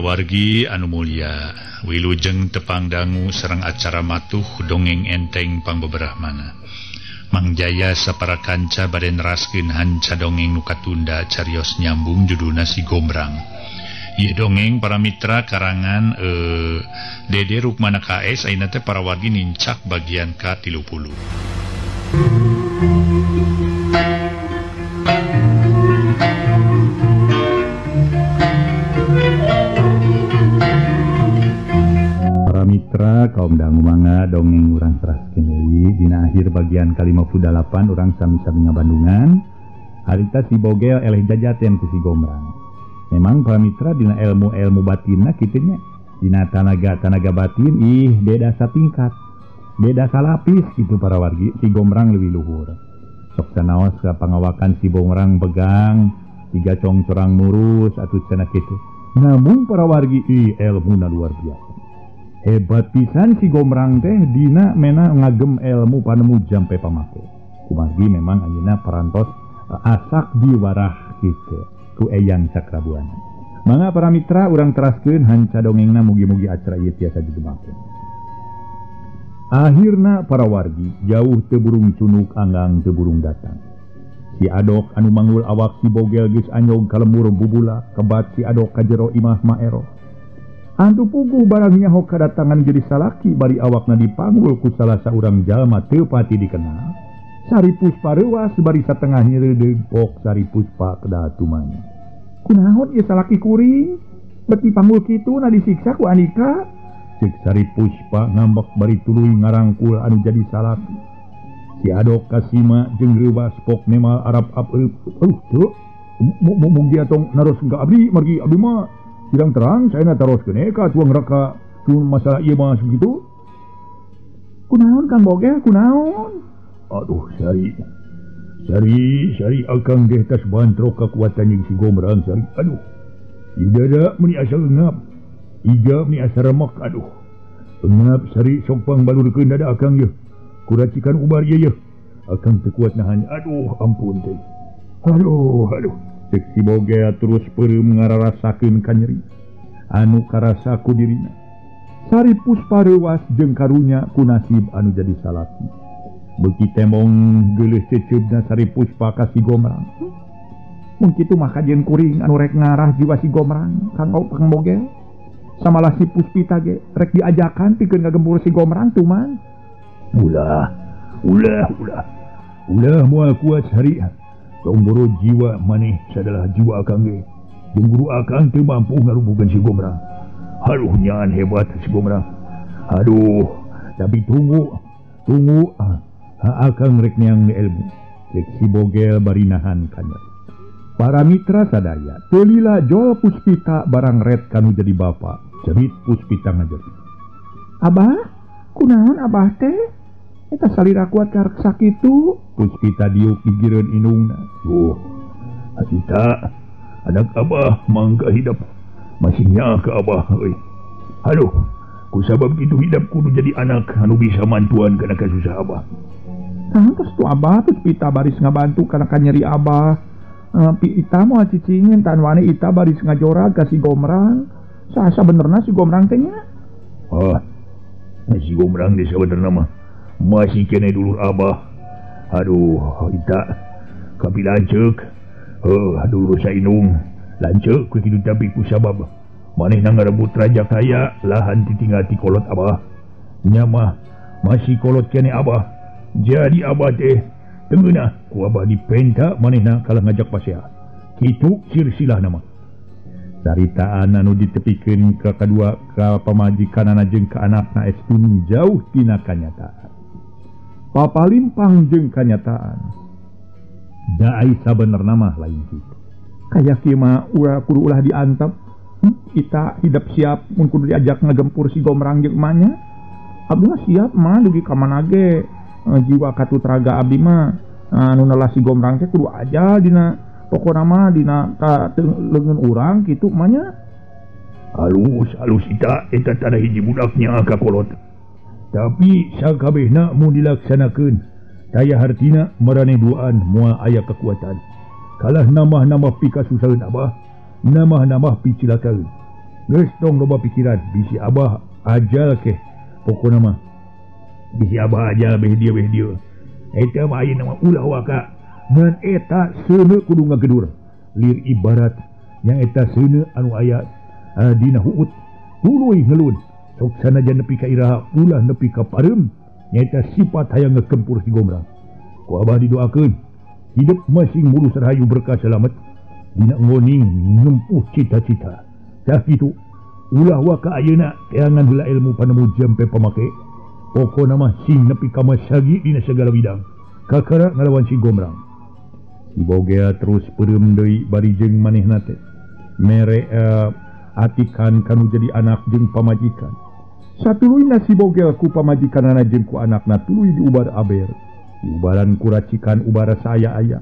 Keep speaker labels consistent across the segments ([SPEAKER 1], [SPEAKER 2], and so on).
[SPEAKER 1] Para wargi anu mulia, wilujeng tepang dangu sareng acara matuh dongeng enteng pangbeberahmana. Mang Jaya sapara kanca bade neraskeun hanca dongeng nu katunda carios nyambung judulna Si Gombrang. Ieu dongeng para mitra karangan Dede Rukmana KS ayeuna teh para wargi nincak bagian ka-30. Mitra kaum dangu mangga dongeng urang teraskeun deui dina akhir bagian ka-58 urang sami-sami ngabandungan harita si Bogel eleh jajaten ku si Gombrang. Memang para mitra dina ilmu-ilmu batinna kitu nya, dina tanaga-tanaga batin ih beda satingkat, beda salapis gitu para wargi. Si Gombrang leuwih luhur. Sok sanaos ka pangawakan si Gombrang pegang tiga congcorang murus atuh cenah kitu. Namun para wargi ih ilmuna luar biasa. Hebat pisan si Gombrang teh dina mena ngagem ilmu panemu jampe pamake. Kumargi memang anjeunna parantos asak diwarah kitu ku Eyang Cakrabuana. Mangga para mitra urang teraskeun hanca dongengna mugi-mugi acara ieu tiasa digemakeun. Akhirna para wargi jauh teu burung cunuk anggang teu burung datang. Si Adok anu manggul awak si Bogel geus anyog ka lembur bubula kebat si Adok ka jero imah Maero. Antu puguh barang nyaho kadatangan jadi salaki bari awakna dipanggul ku salah saurang jalma teu pati dikenal. Sari Puspa reuas bari satengah nyeureudeuh pok Sari Puspa kedah tumanya. Kunaon ieu salaki kuring? Bet dipanggul kitu na disiksa ku Andika? Ceuk Sari Puspa ngambek bari tuluy ngarangkul anu jadi salaki. Si Adok kasima jeung reuas pok nemal arap-ap teu mugi atong naros ka abdi margi abdi mah sidang terang saya nak taros kene ka tuang raka tun masalah ieu mah begitu. Kunaon Kang Bogel kunaon? Aduh Sari. Sari Sari akang deh tas bantrok kekuatan jeung si Gombrang Sari. Aduh. Ida meuni asa eungap. Ida meuni asa remek aduh. Eungap Sari sok pangbalurkeun dada akang yeuh. Kuracikan ubar ieu yeuh. Akang teu kuat nahan. Aduh ampun teh. Aduh aduh. Cek si Bogel terus peureum ngararasakeun kanyeri anu karasa ku dirina. Sari Puspa reuas jeung karunya ku nasib anu jadi salaki. Beuki temong geuleuh ceceubna Sari Puspa ka si Gombrang. Mun kitu mah kajeun kuring anu rek ngarah jiwa si Gombrang Kang Bogel. Samalah si Puspita ge rek diajakan pikeun ngagempur si Gombrang tuman. Ulah, ulah, ulah. Ulah moal kuat Sari. Tong boro jiwa maneh sadalah jiwa akang ge. Jeung guru akang teu mampu ngarumbukeun si Gombrang. Aduh nyaan hebat si Gombrang. Aduh, tapi tunggu, tunggu akang rek neang ilmu. Cek si Bogel bari nahan kanyeri. Para mitra sadaya, teu lila jol Puspita barang ret kanu jadi bapa. Jerit Puspita ngajerit. Abah, kunaon abah teh? Eta salira kuat karek sakitu. Puspita diuk gigireun indungna. Duh, Adita, anak abah mangga hidap. Masih nya ka abah euy. Aduh, kusabab kitu hidap kudu jadi anak anu bisa mantuan kana kasusah abah. Tah terus tu abah Puspita baris ngabantu kana kanyeri abah. Pi Ita moal cicingin tan wani Ita baris ngajorag ka si Gombrang. Saha sabenerna si Gombrang teh nya? Ah, si Gombrang teh sabenerna mah masih kene dulur abah. Aduh, Ita kapi lanceuk. Heuh, dulur sainung. Lanceuk ku kitu tapi ku sabab manehna ngarebut raja kaya lahan titinggal ti kolot abah. Nya mah masih kolot kene abah. Jadi abah teh tengeunah ku abah dipenta manehna kalah ngajak pasea. Kitu silsilah nama. Caritaan anu ditepikeun ka kadua ka pamajikanana jeung ka anakna estu jauh tina kanyataan. Papalimpang jeung kanyataan. Da ai sabenerna mah lain kitu. Kaya kieu mah ulah kudu ulah diantep. Kita hidup siap mun kudu diajak ngagempur si Gombrang jeung emaknya. Abdi mah siap mah dugi ka mana ge. Jiwa katutraga abdi mah anu nelah si Gombrang teh kudu aja dina pokona mah dina ka leungeun urang kitu emaknya. Alus alus Ita eta tanda hiji budaknya ka kolot. Tapi sakabehna mun dilaksanakeun daya hartina maraneh duaan moal aya kekuatan. Kalah nambah-nambah pikasusaheun abah, nambah-nambah picilakaeun. Geus tong loba pikiran bisi abah ajal ke pokona mah bisi abah ajal beh dieu eta mah ayeuna mah ulah waka ngan eta seuneu kudu ngagedur lir ibarat nya eta seuneu anu aya dina huut tuluy ngelun sok sanajan nepi ka iraha ulah nepi ka pareum nyaeta sifat hayang ngekempur si Gombrang. Ku abah didoakeun hidup masing mulus rahayu berkah selamat dina ngoning nempuh cita-cita. Tah kitu ulah waka ayeuna teangan heula ilmu panemu jampe pamake. Pokona mah sing nepi ka masagi dina segala bidang. Kakara ngalawan si Gombrang. Si Bogel terus peureum deui bari jeung manehna teh. Mere atikan kanu jadi anak jeung pamajikan. Satuluyna si Bogel ku pamajikanana jeung ku anakna tuluy diubar aber. Diubaran ku racikan ubara saaya-aya.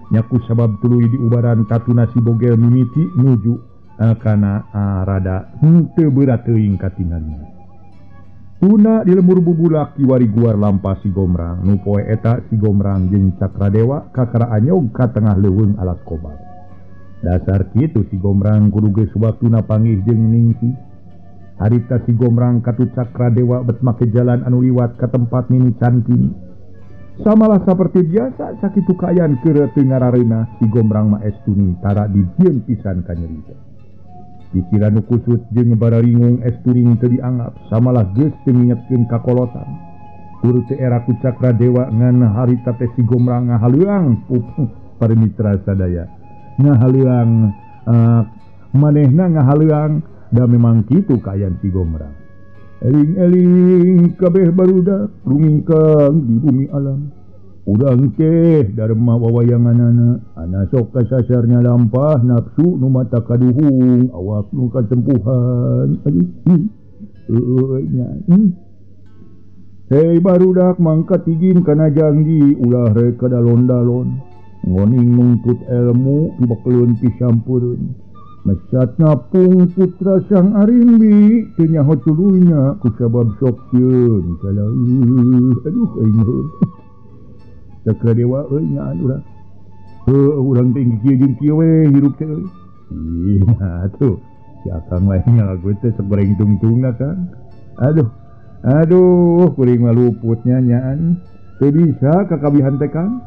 [SPEAKER 1] Nya ku sabab tuluy diubaran tatuna si Bogel mimiti nuju kana rada henteu beurat teuing katingalina. Tuna di lemur bubulak kiwari guar lampah si Gombrang. Nu poe eta si Gombrang jeung Cakradewa kakara anyog ka tengah leuweung alas kobar. Dasar kitu si Gombrang kudu geus waktuna panggih jeung Ningsih. Harita si Gombrang katut Cakradewa bet make jalan anu liwat ka tempat Nini Cantini. Samalah saperti biasa sakitu kaayaan keur teu ngarareunah si Gombrang mah estuni tara dijieun pisan ka nyeri. Pikiran nu kusut jeung bararingung esturing teu dianggap samalah geus teu ngingetkeun kakolotan. Tur teu era ku Cakradewa ngan harita teh si Gombrang ngahaleuang para mitra sadaya. Ngahaleuang manehna ngahaleuang da memang kitu kaayaan si Gombrang. Eling-eling kabeh barudak rumingkang di bumi alam. Urang teh darma wawayanganana ana sok kasasarnya lampah nafsu nu mata kaduhung awak nu katempuhan. Aduh nya. Hei barudak mangkat igin kana janggi ulah rek kadalon-dalon. Ngoning nungtut ilmu dibekeleun pisampureun. Mesat ngapung putra sang arimbi teu nyaho tuluyna ku sabab sok sieun salai. Aduh aing heuh. Cakradewa euy nyaan urang. Heuh urang teh kieu jeung kieu we hirup teh euy. Iya atuh. Si akang lain ngalagu teh sok goreng tungtungna Kang. Aduh. Aduh kuring mah luputnya nyaan. Teu bisa kakabihan teh Kang.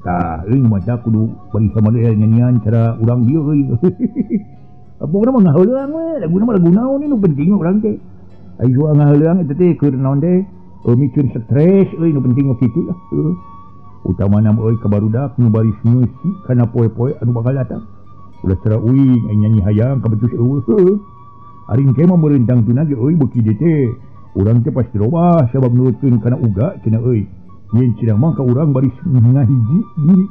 [SPEAKER 1] Tah euy maca kudu bari sama deui nyanyian cara urang dieu euy. Pokona mah ngaheuleung we, laguna mah lagu naon nu penting mah urang teh. Ai soal ngaheuleung eta teh keur naon teh? Mikeun stres euy nu penting mah kitu lah. Utamana mah euy ka barudak nu baris ngeusi kana poe-poe anu bakal datang. Ulah cara uing ai nyanyi hayang kabetus eueuh. Heuh. Ari engke mah meureun tangtuna ge euy beuki dieu teh. Urang teh pasti robah sabab nurutkeun kana uga cenah euy. Yen cenah mah ka urang baris ngahiji diri.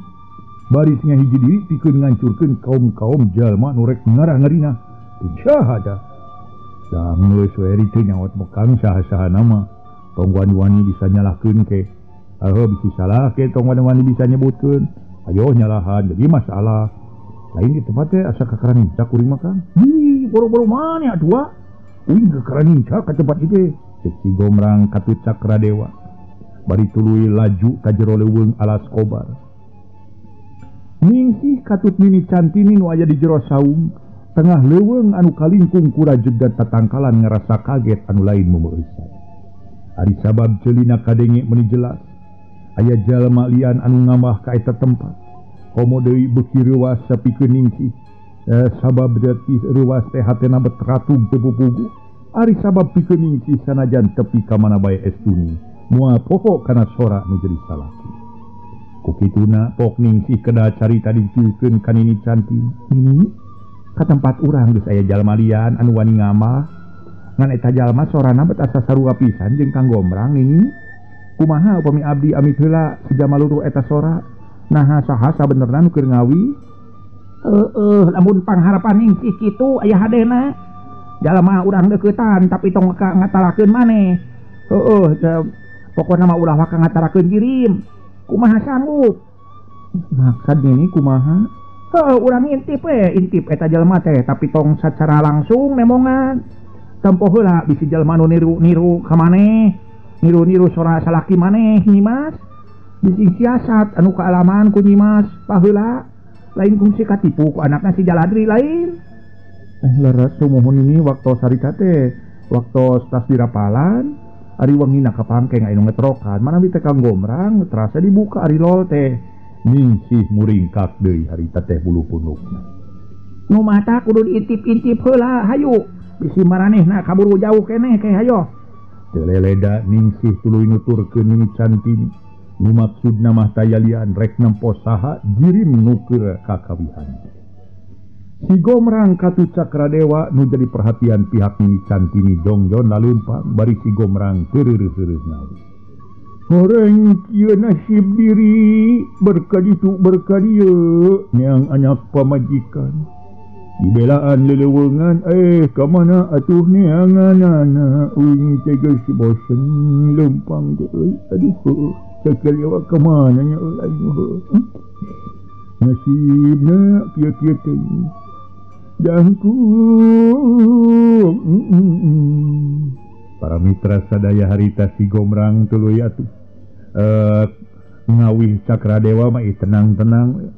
[SPEAKER 1] Baris ngahiji diri pikeun ngancurkeun kaum-kaum jalma nu rek ngarah-ngarina. Saha dah. Tah geus we teu nyaot mekang saha-saha nama. Tong wani-wani bisa nyalahkeun ke. Heuh bisi salah ke tong wani-wani bisa nyebutkeun. Ayo nyalahan jadi masalah. Lain di tempat teh asa kakara nincak kuring mah Kang. Ih, boro-boro maneh atuh ah. Uing kakara nincak ka tempat ieu teh. Cek si Gombrang katut Cakradewa. Bari tuluy laju ka jero leuweung alas kobar. Ningsih katut Nini Cantini nu aya di jero saung tengah leuweung anu kalingkung ku rajeg dan tatangkalan ngarasa kaget anu lain meumeusan. Ari sabab ceulina kadenge meuni jelas aya jalma lian anu ngamah ka eta tempat. Komo deui beuki reuwas sapikeun Ningsih. Sabab berarti reuwas teh hatena bet ratug teu pupugu. Ari sabab pikeun Ningsih sanajan tepi ka mana bae estuni. Moal poho kana sora nu jadi salaki. Ku kituna pok Ningsih kedah carita dicilkeun ka Nini Cantini. Nini ka tempat urang geus aya jalma lian anu wani ngamah. Ngan eta jalma sorana bet asa sarua pisan jeung Kang Gombrang Nini. Kumaha upami abdi amit heula sejama luruh eta sora. Naha saha sabenerna nu keur ngawi? Heueuh lamun pangharapan Ningsih kitu aya hadena. Jalma urang deuketan tapi tong ngatalakeun maneh. Heueuh pokona mah ulah waka ngatarakeun kirim. Kumaha sanggup? Maksud Nini kumaha? Heuh urang intip we, intip eta jelema teh tapi tong sacara langsung nemongan. Tempo heula bisi jelema nu niru-niru ka maneh, niru-niru sora salaki maneh Nyimas. Bisi siasat anu kaalaman ku Nyimas baheula. Lain kungsi katipu ku anakna si Jaladri lain. Leres sumuhun ini waktu sarita teh waktu tas dirapalan ari wengina kapangkeng aya nu ngetrokan manawi teh Kang Gomrang terasa dibuka ari lol teh. Ningsih muringkak deui harita teh bulu punukna.
[SPEAKER 2] Nu mata kudu diintip-intip heula hayu bisi maranehna kaburu jauh keneh ke hayo.
[SPEAKER 1] Teu leleda Ningsih tuluy nuturkeun Nini Cantini. Nu maksudna mah tayalian rek nempo saha jirim nu keur kakawihan. Si Gomrang katu Cakradewa nu jadi perhatian pihak Nini Cantini jongjon laleumpang bari si Gomrang keureuh-reuh nawi. Horeng kieu nasib diri berkaditu berkadieu neang anak pamajikan. Dibelaan leleuweungan ka mana atuh neanganana uing teh geus bosen leumpang teh euy aduh heuh sakaliwa ka mana nya euy aing heuh. Nasibna kieu-kieu teh jangkung. Para mitra sadaya harita si Gomrang tuluy atuh ngawih Cakradewa mah tenang-tenang.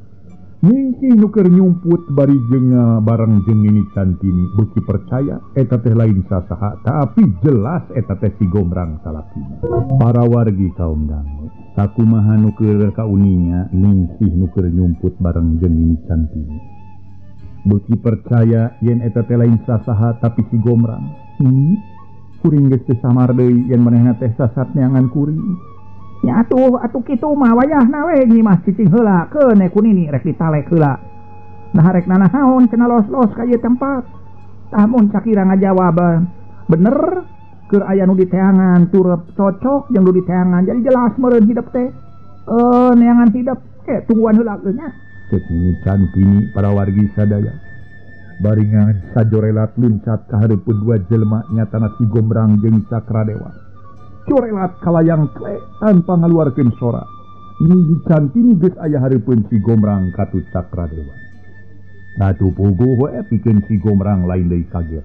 [SPEAKER 1] Ningsih nu keur nyumput bari jeung bareng jeung Nini Cantini beuki percaya eta teh lain sasaha tapi jelas eta teh si Gomrang salakina. Para wargi kaum dangut sakumaha nu keur kauninya Ningsih nu keur nyumput bareng jeung Nini Cantini beuki percaya yen eta teh lain sasaha tapi si Gomrang. Kuring geus teu samar deui yen manehna teh sasat neangan kuring.
[SPEAKER 2] Nya atuh atuh kitu mah wayahna we nyi mah cicing heula keun ku nini rek ditalek heula. Nah rek nanaon cenah los-los ka ieu tempat. Tah mun sakira ngajawab bener keur aya nu diteangan turep cocok jeung nu diteangan jadi jelas meureun hidep teh. Neangan hidep ke tungguan heula geus nya.
[SPEAKER 1] Ceuk Nini Cantini para wargi sadaya. Baringan sajorelat luncat ka hareupeun dua jelema nyatana si Gomrang jeung Cakradewa. Corelat kalayang kle tanpa ngaluarkeun sora. Nini Cantini geus aya hareupeun si Gomrang katu Cakradewa. Satu puguh we pikeun si Gomrang lain deui kaget.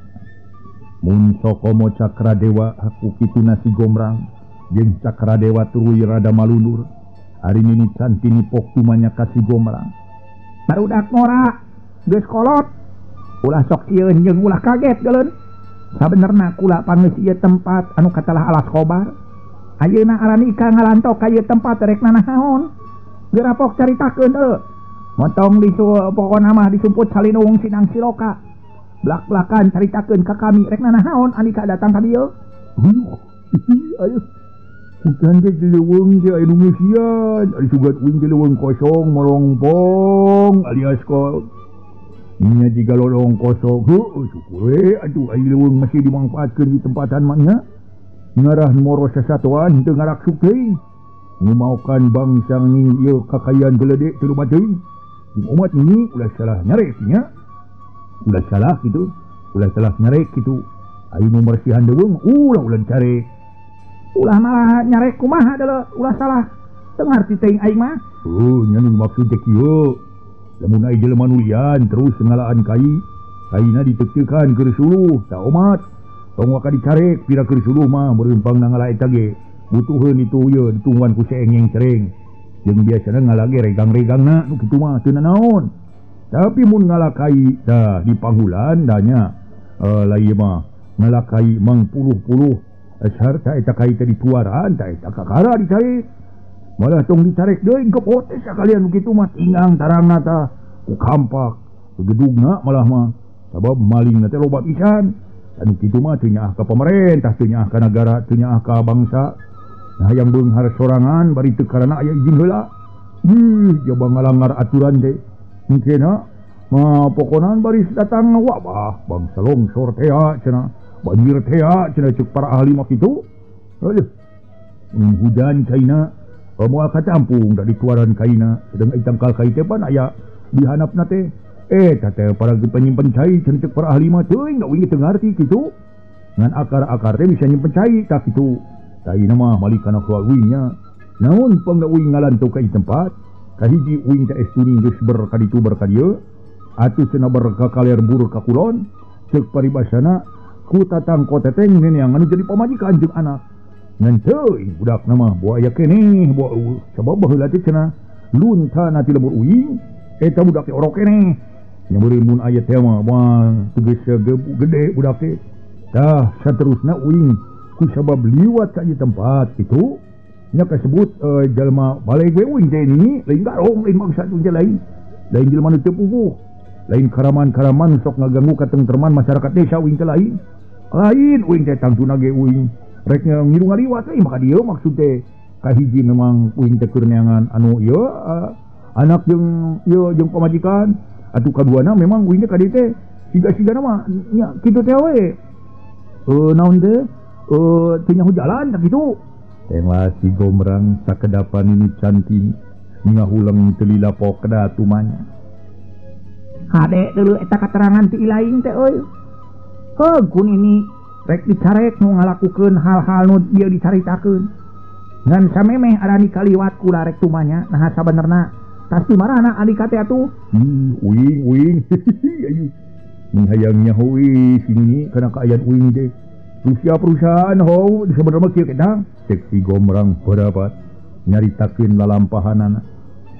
[SPEAKER 1] Mun sokomo Cakradewa haku kituna si Gomrang jeung Cakradewa tuluy rada malundur. Ari Nini Cantini pok tumanya ka si Gomrang.
[SPEAKER 2] Barudak ngora geus kolot. Ulah sok sieun jeung ulah kaget geuleun. Sabenerna kula pangeus ieu tempat anu katalah alas kobar. Ayeuna aranika ngalantok ka ieu tempat rek nanaon. Geura pok caritakeun heuh. Motong di pokona mah disumput salinung sinang siloka. Blak-blakan caritakeun ka kami rek nanaon andika datang ka dieu.
[SPEAKER 1] Ayo. Hutan teh leuweung teh aya nu ngeusian, ari sugan uing teh leuweung kosong molongpong alias ko nya jiga lolong kosong. Heuh syukur we atuh aya leuweung masih dimanfaatkeun di tempatan mah nya. Ngarah moro sasatoan teu ngaraksuk teuing. Ngumaokan bangsa ning ieu kakayaan geledek teu loba teuing. Umat ini ulah salah nyarek nya. Ulah salah kitu, ulah salah nyarek kitu. Ayo nu mersihan leuweung ulah ulah carek.
[SPEAKER 2] Ulah malah nyarek kumaha deuleu ulah salah. Teu ngarti teuing aing mah.
[SPEAKER 1] Heuh nya nu maksud teh kieu. Lamun aya jelema nu lian terus ngalaan kai, kaina diteuteukan keur suluh ta omat. Tong waka dicarek pira keur suluh mah meureun pangna ngala eta ge. Butuheun itu ieu ditungguan ku seengeng cereng. Jeung biasana ngala ge regang-regangna nu kitu mah teu nanaon. Tapi mun ngala kai tah di panghulan da nya lain mah ngala kai mangpuluh-puluh sarta eta kai teh dituaran ta eta kakara dicarek. Malah tong dicarek deui gepotes sakalian nu kitu mah tingang tarangna tah ku kampak gedugna malah mah sabab malingna teh loba pisan. Anu kitu mah teu nyaah ka pamarentah, teu nyaah ka nagara, teu nyaah ka bangsa. Nah hayang beunghar sorangan bari teu karana aya izin heula. Ih, coba ngalanggar aturan teh. Engkena mah pokona baris datang wabah bangsa longsor teh cenah, banjir teh cenah ceuk para ahli mah kitu. Aduh. Hujan kaina moal katampung da dituaran kaina, sedang tangkal kai teh pan aya dihanapna teh. Eta teh para penyimpen cai cenah ceuk para ahli mah teuing da uing teu ngarti kitu. Ngan akar-akar teh bisa nyimpen cai tah kitu. Taina mah malikana ku uing nya. Naon pangna uing ngalantuk ka ieu tempat? Kahiji uing teh estuning geus berkaditu berkadieu. Atuh cenah berkakaler bur ka kulon. Ceuk paribasana ku tatang koteteng neneangan anu jadi pamajikan jeung anak. Ngan teuing budakna mah boa aya keneh boa eueuh. Sabab baheula teh cenah luntana ti lembur uing eta budak teh orok keneh. Nyameureun mun aya teh mah wah tegas gede budak teh. Tah saterusna uing ku sabab liwat ka ieu tempat kitu nya kasebut jalma balik we uing teh ini lain garong lain mangsa teh lain. Lain jelema nu teu puguh. Lain karaman-karaman sok ngaganggu katengterman masyarakat desa uing teh lain. Lain uing teh tangtuna ge uing rek ngilu ngaliwat we maka dieu maksud teh kahiji memang uing teh keur neangan anu ieu anak jeung ieu jeung pamajikan atuh kaduana memang uing teh ka dieu teh siga-sigana mah nya kitu teh we naon teh teu nyaho jalan tah kitu teh mah si Gombrang sakedapan ini cantik ngahuleng teu lila pokda tumanya
[SPEAKER 2] hade deuleu eta katerangan ti ilaing teh euy heuh kun ini rek dicarek nu ngalakukeun hal-hal nu ieu dicaritakeun ngan samemeh arani kaliwat kula rek tumanya nah sabenerna tas di marana Andika teh atuh
[SPEAKER 1] uing uing ayu hayang nyaho euy sini kana kaayaan uing teh Rusia perusahaan ho sabenerna mah kieu kedang cek si Gombrang barapat nyaritakeun lalampahanana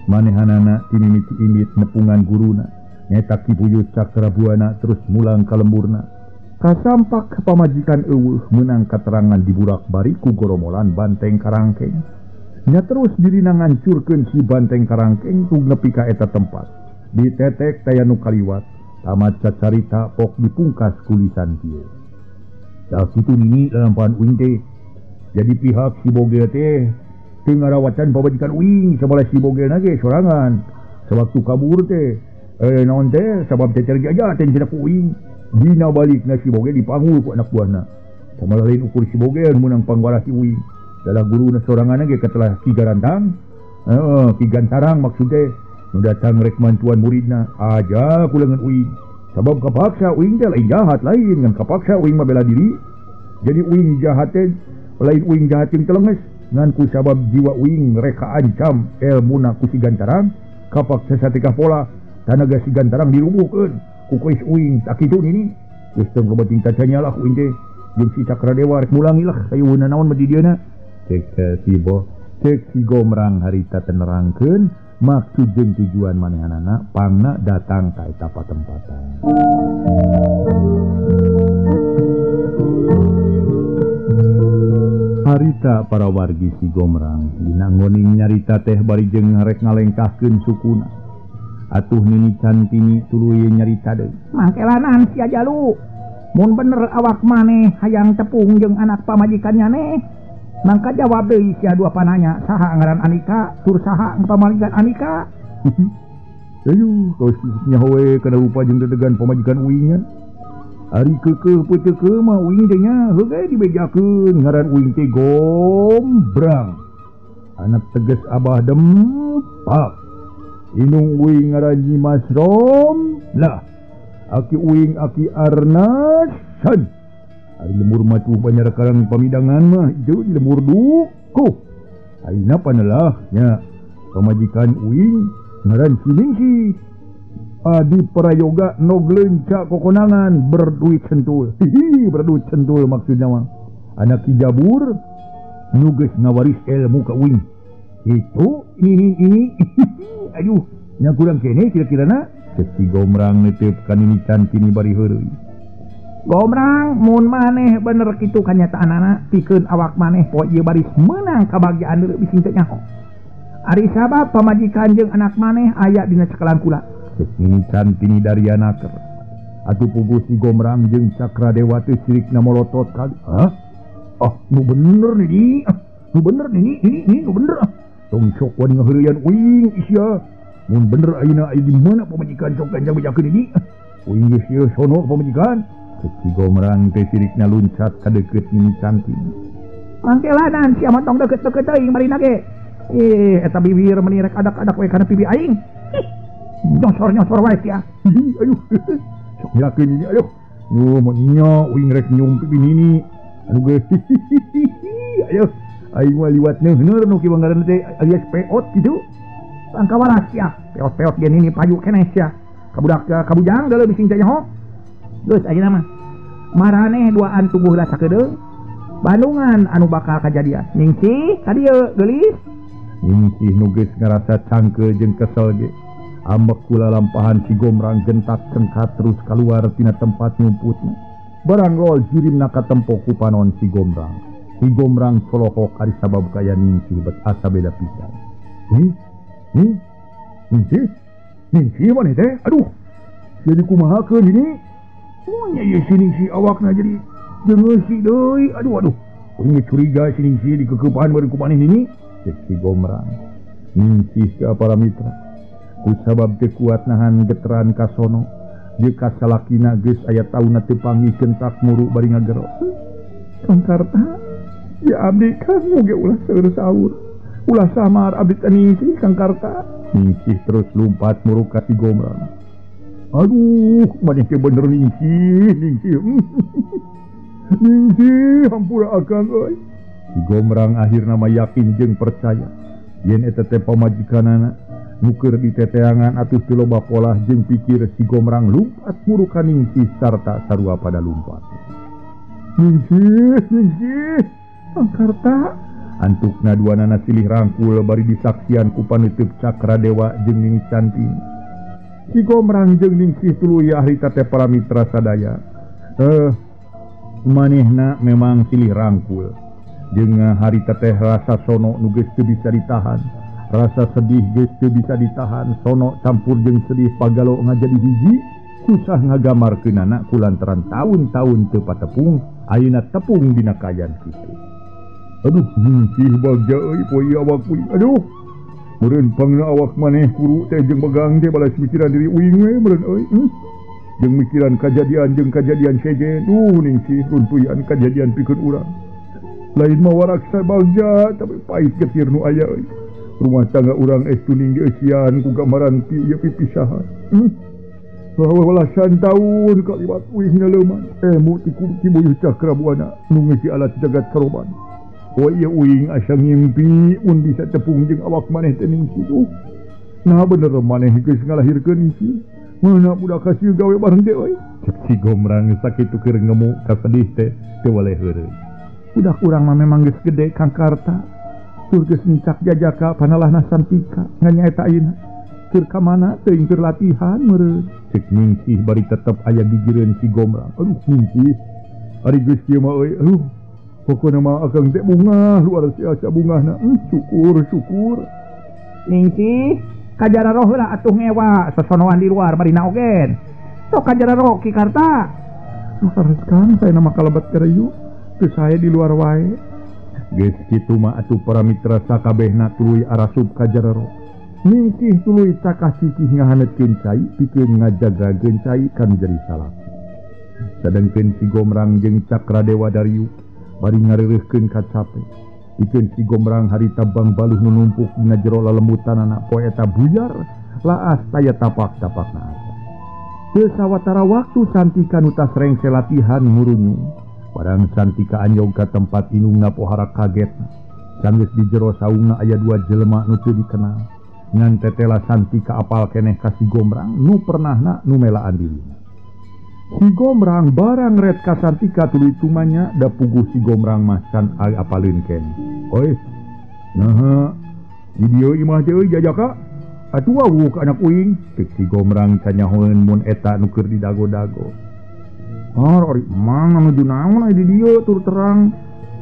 [SPEAKER 1] manehanana timimiti indit nepungan guruna nyaeta Ki Buyut Cakrabuana terus mulang ka lemburna kasampak pamajikan eueuh meunang katerangan diburak bari ku goromolan banteng karangkeng nya terus dirina ngancurkeun si banteng karangkeng tug nepi ka eta tempat ditetek taya nu kaliwat tamat cacarita pok dipungkas ku lisan kieu tah kitu nini lalampahan uing teh jadi pihak si Bogel teh teu ngarawatan pamajikan uing sabalah si Bogel na ge sorangan sawaktu kabur teh naon teh sabab teh terjaja teh cenah ku uing dina balikna si Bogel dipanggul ku anak buahna samalah lain ukur si Bogel meunang pangwarah si uing dalah guruna sorangan ge katelah Ki Garantang Ki Gantarang maksud teh nu datang rek mantuan muridna aja ku leungeun uing sabab kapaksa uing teh lain jahat lain ngan kapaksa uing mah bela diri jadi uing jahat teh lain uing jahat jeung telenges ngan ku sabab jiwa uing rek kaancam elmuna ku si Gantarang kapaksa satikah pola tanaga si Gantarang dirubuhkeun ku keris uing tak kitu nini geus teu loba tingkat nya lah uing teh jeung si Cakradewa rek mulangi lah hayueuna naon mah di dieuna cek si Bo cek si Gombrang harita teh nerangkeun maksud jeung tujuan manehanana pangna datang ka eta patempatan. Harita para wargi si Gombrang dina ngoning nyarita teh bari jeung rek ngalengkahkeun sukuna atuh Nini Cantini tuluy nyarita deui
[SPEAKER 2] mangkelanan sia jalu mun bener awak maneh hayang tepung jeung anak pamajikan nyaneh mangka jawab deui sia dua pananya saha ngaran Andika tur saha pamajikan Andika
[SPEAKER 1] aduh kau nyaho we kana rupa jeung dedegan pamajikan uing nya ari keukeuh peuteukeuh mah uing teh nya heuh ge dibejakeun ngaran uing teh Gombrang anak tegas Abah Dempak inung uing ngaran Nyi Mas Rom lah aki uing aki Arnasan ari lembur matuh banyak karang pamidangan mah itu di lembur dukuh ayeuna panelah nya pamajikan uing ngaran si Ningsih Adi Prayoga nog leunca kokonangan berduit sentul hihi berduit sentul maksudnya mah anak Ki Jabur nu geus ngawaris ilmu ka uing itu ini aduh nya kurang kene kira-kirana cek si Gombrang netep ka Nini Cantini bari heureuy
[SPEAKER 2] Gombrang mun maneh bener kitu kanyataanana pikeun awak maneh poe ieu baris meunang kabagjaan deui bising teu nyaho ari sabab pamajikan jeung anak maneh aya dina cekalan kula
[SPEAKER 1] cek Nini Cantini Dariana ker atuh puguh si Gombrang jeung Cakradewa teh sirikna molotot kali hah ah nu bener nih nu bener nih ini nu bener tong sok wani ngaheureuyan uing isia mun bener ayeuna aya di mana pamajikan sok ganjang bejakeun ini uing geus ieu sono pamajikan cek si Gombrang teh sirikna luncat ka deukeut Nini Cantini
[SPEAKER 2] mangkelanan sia mah tong deukeut-deukeut teuing marina ge eta bibir meuni rek adak-adak we kana pipi aing nyosor-nyosor wae sia
[SPEAKER 1] aduh sok yakin ini aduh nu nya uing rek nyum pipi nini anu geus ayo aing mah liwat neuheur nu kieu ngaranna teh alias peot kitu
[SPEAKER 2] tangkawalas sia peot-peot ge nini payu keneh sia kabudak kabujang deuleu bising teh nyaho geus ayeuna mah maraneh duaan tubuh lah sakedeung Bandungan anu bakal kajadian Ningsih ka dieu geulis
[SPEAKER 1] Ningsih nu geus ngarasa cangkeul jeung kesel ge Ambek kula lampahan si Gomrang gentak cengkat terus keluar tina tempat nyumputna. Barang rol jirimna katempo ku panon si Gomrang. Si Gomrang colohok ari sabab kaya Ningsih bet asa beda pisan. Ih, ih, Ningsih, Ningsih maneh teh? Aduh, jadi kumahakeun ini? Oh nya ieu si Ningsih awakna jadi jeungeusi deui. Aduh aduh, uing curiga si Ningsih dikekeupan bari ku maneh ini. Cek si Gomrang. Ningsih ka para mitra. Ku sabab teu kuat nahan geteran kasono jeung kasalakina geus aya taunna teu panggih gentak muru bari ngagero.
[SPEAKER 2] Kang Karta, ya abdi kan moge ulah seueur saur. Ulah samar abdi teh Ningsih Kang Karta.
[SPEAKER 1] Ningsih terus lumpat muru ka si Gomrang. Aduh, maneh teh bener Ningsih, Ningsih. Ningsih hampura akang euy. Si Gomrang akhirna mah yakin jeung percaya yen eta teh pamajikanana. Nuker di teteangan atuh teu loba polah jeung pikir si Gomrang lumpat muru ka Ningsih sarta sarua pada lumpat.
[SPEAKER 2] Ningsih, Ningsih, Kang Karta.
[SPEAKER 1] Antukna duanana silih rangkul bari disaksian ku panutup Cakra Dewa jeung Nini Canting.
[SPEAKER 2] Si Gomrang jeung Ningsih tuluy harita teh para mitra sadaya.
[SPEAKER 1] Manehna memang silih rangkul. Jeung harita teh rasa sono nu geus teu bisa ditahan. Rasa sedih geus teu bisa ditahan, sono campur jeung sedih pagalo ngajadi hiji, susah ngagamarkeunana kulantaran taun-taun teu patepung, ayeuna tepung dina kaayaan kitu.
[SPEAKER 2] Aduh, Ningsih bagja euy poe awak uing. Aduh. Meureun pangna awak maneh kuru teh jeung begang teh balas mikiran diri uing we meureun euy. Jeung mikiran kajadian jeung kajadian sejen. Duh Ningsih runtuyan kajadian pikeun urang. Lain mah waraksa bagja tapi pahit getir nu aya euy. Rumah tangga urang estuning dieusian ku gambaran ti ieu pipisahan. Walasan taun kaliwat uing leuman. Mu ti buyuh Cakra Buana nu ngeusi alat jagat karoban. Oh ieu uing asa ngimpi mun bisa tepung jeung awak maneh teh Ningsih tuh. Nah bener maneh geus ngalahirkeun Ningsih. Mana budak hasil gawe bareng teh euy.
[SPEAKER 1] Cek si Gomrang sakitu keur ngemu kasedih teh teu waleh heureuy.
[SPEAKER 2] Budak urang mah memang geus gede Kang Karta. Tur geus nincak jajaka panalahna Santika ngan nyaeta ayeuna. Keur ka mana teuing keur latihan meureun.
[SPEAKER 1] Cek Ningsih bari tetep aya gigireun si Gomrang.
[SPEAKER 2] Aduh Ningsih, ari geus kieu mah euy. Aduh, pokona mah akang teh bungah luar biasa bungahna. Syukur syukur. Ningsih, kajararo heula atuh ngewa sosonoan di luar bari naogen. Sok kajararo Ki Karta. Duh sareskan saya nama kalebet kereu. Teu sae di luar wae.
[SPEAKER 1] Geus kitu mah atuh para mitra sakabehna tuluy arasup ka jarero. Ningsih tuluy cakah cikih ngahaneutkeun cai pikeun ngajagakeun cai kan jadi salaki. Sadengkeun si Gomrang jeung Cakra Dewa Dariu bari ngareureuhkeun kacape. Pikeun si Gomrang harita bang baluh nu numpuk dina jero lalemutanana poe eta buyar laas taya tapak-tapakna asa. Teu sawatara waktu Santika nu tas rengse latihan ngurunyung. Barang Santika anjog ka tempat indungna pohara kaget. Sanggeus di jero saungna aya dua jelema nu teu dikenal. Ngan tetela Santika apal keneh ka si Gomrang nu pernahna nu melaan dirina. Si Gomrang barang ret ka Santika tuluy tumanya da puguh si Gomrang mah can apaleun keneh. Oi, naha di dieu imah teh euy jajaka? Atuh wawuh ka anak uing. Ceuk si Gomrang canyahoeun mun eta nu keur didago-dago.
[SPEAKER 2] Ah, ari mang anu naon aya di dieu tur terang.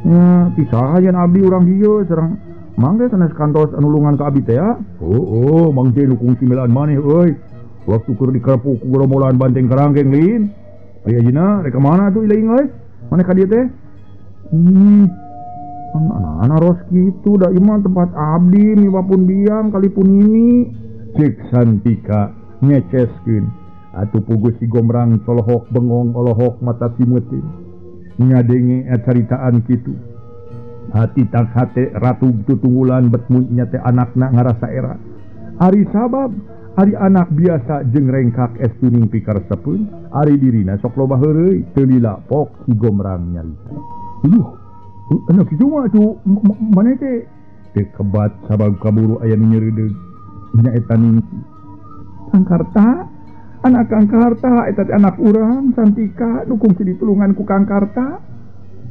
[SPEAKER 2] Nya ti saha yen abdi urang dieu sareng mang teh sanes kantos anu nulungan ka abdi teh ya.
[SPEAKER 1] Oh, mang teh nu kungsi melaan maneh euy. Waktu keur dikerepuk ku gerombolan banteng kerangkeng lain. Aya ayeuna rek ka mana atuh iling euy? Maneh ka dieu teh?
[SPEAKER 2] Anak-anak ros kitu da ieu mah tempat abdi miwapun biang kalipun ini.
[SPEAKER 1] Cek Santika ngeceskeun. Atuh puguh si Gomrang colohok bengong olohok mata simeuteun. Ngadenge caritaan kitu. Hati tak hate ratu tutunggulan bet mun nya teh anakna ngarasa era. Ari sabab ari anak biasa jeung rengkak es tuning pikaresepeun, ari dirina sok loba heureuy teu lila pok si Gomrang nyarita. Aduh, anak kitu mah atuh maneh teh teu kebat sabab kaburu aya nu nyeureudeuh. Nyaeta Ningsih.
[SPEAKER 2] Kang Karta, anak Kang Karta eta teh anak urang Santika nu kungsi ditulungan ku Kang Karta.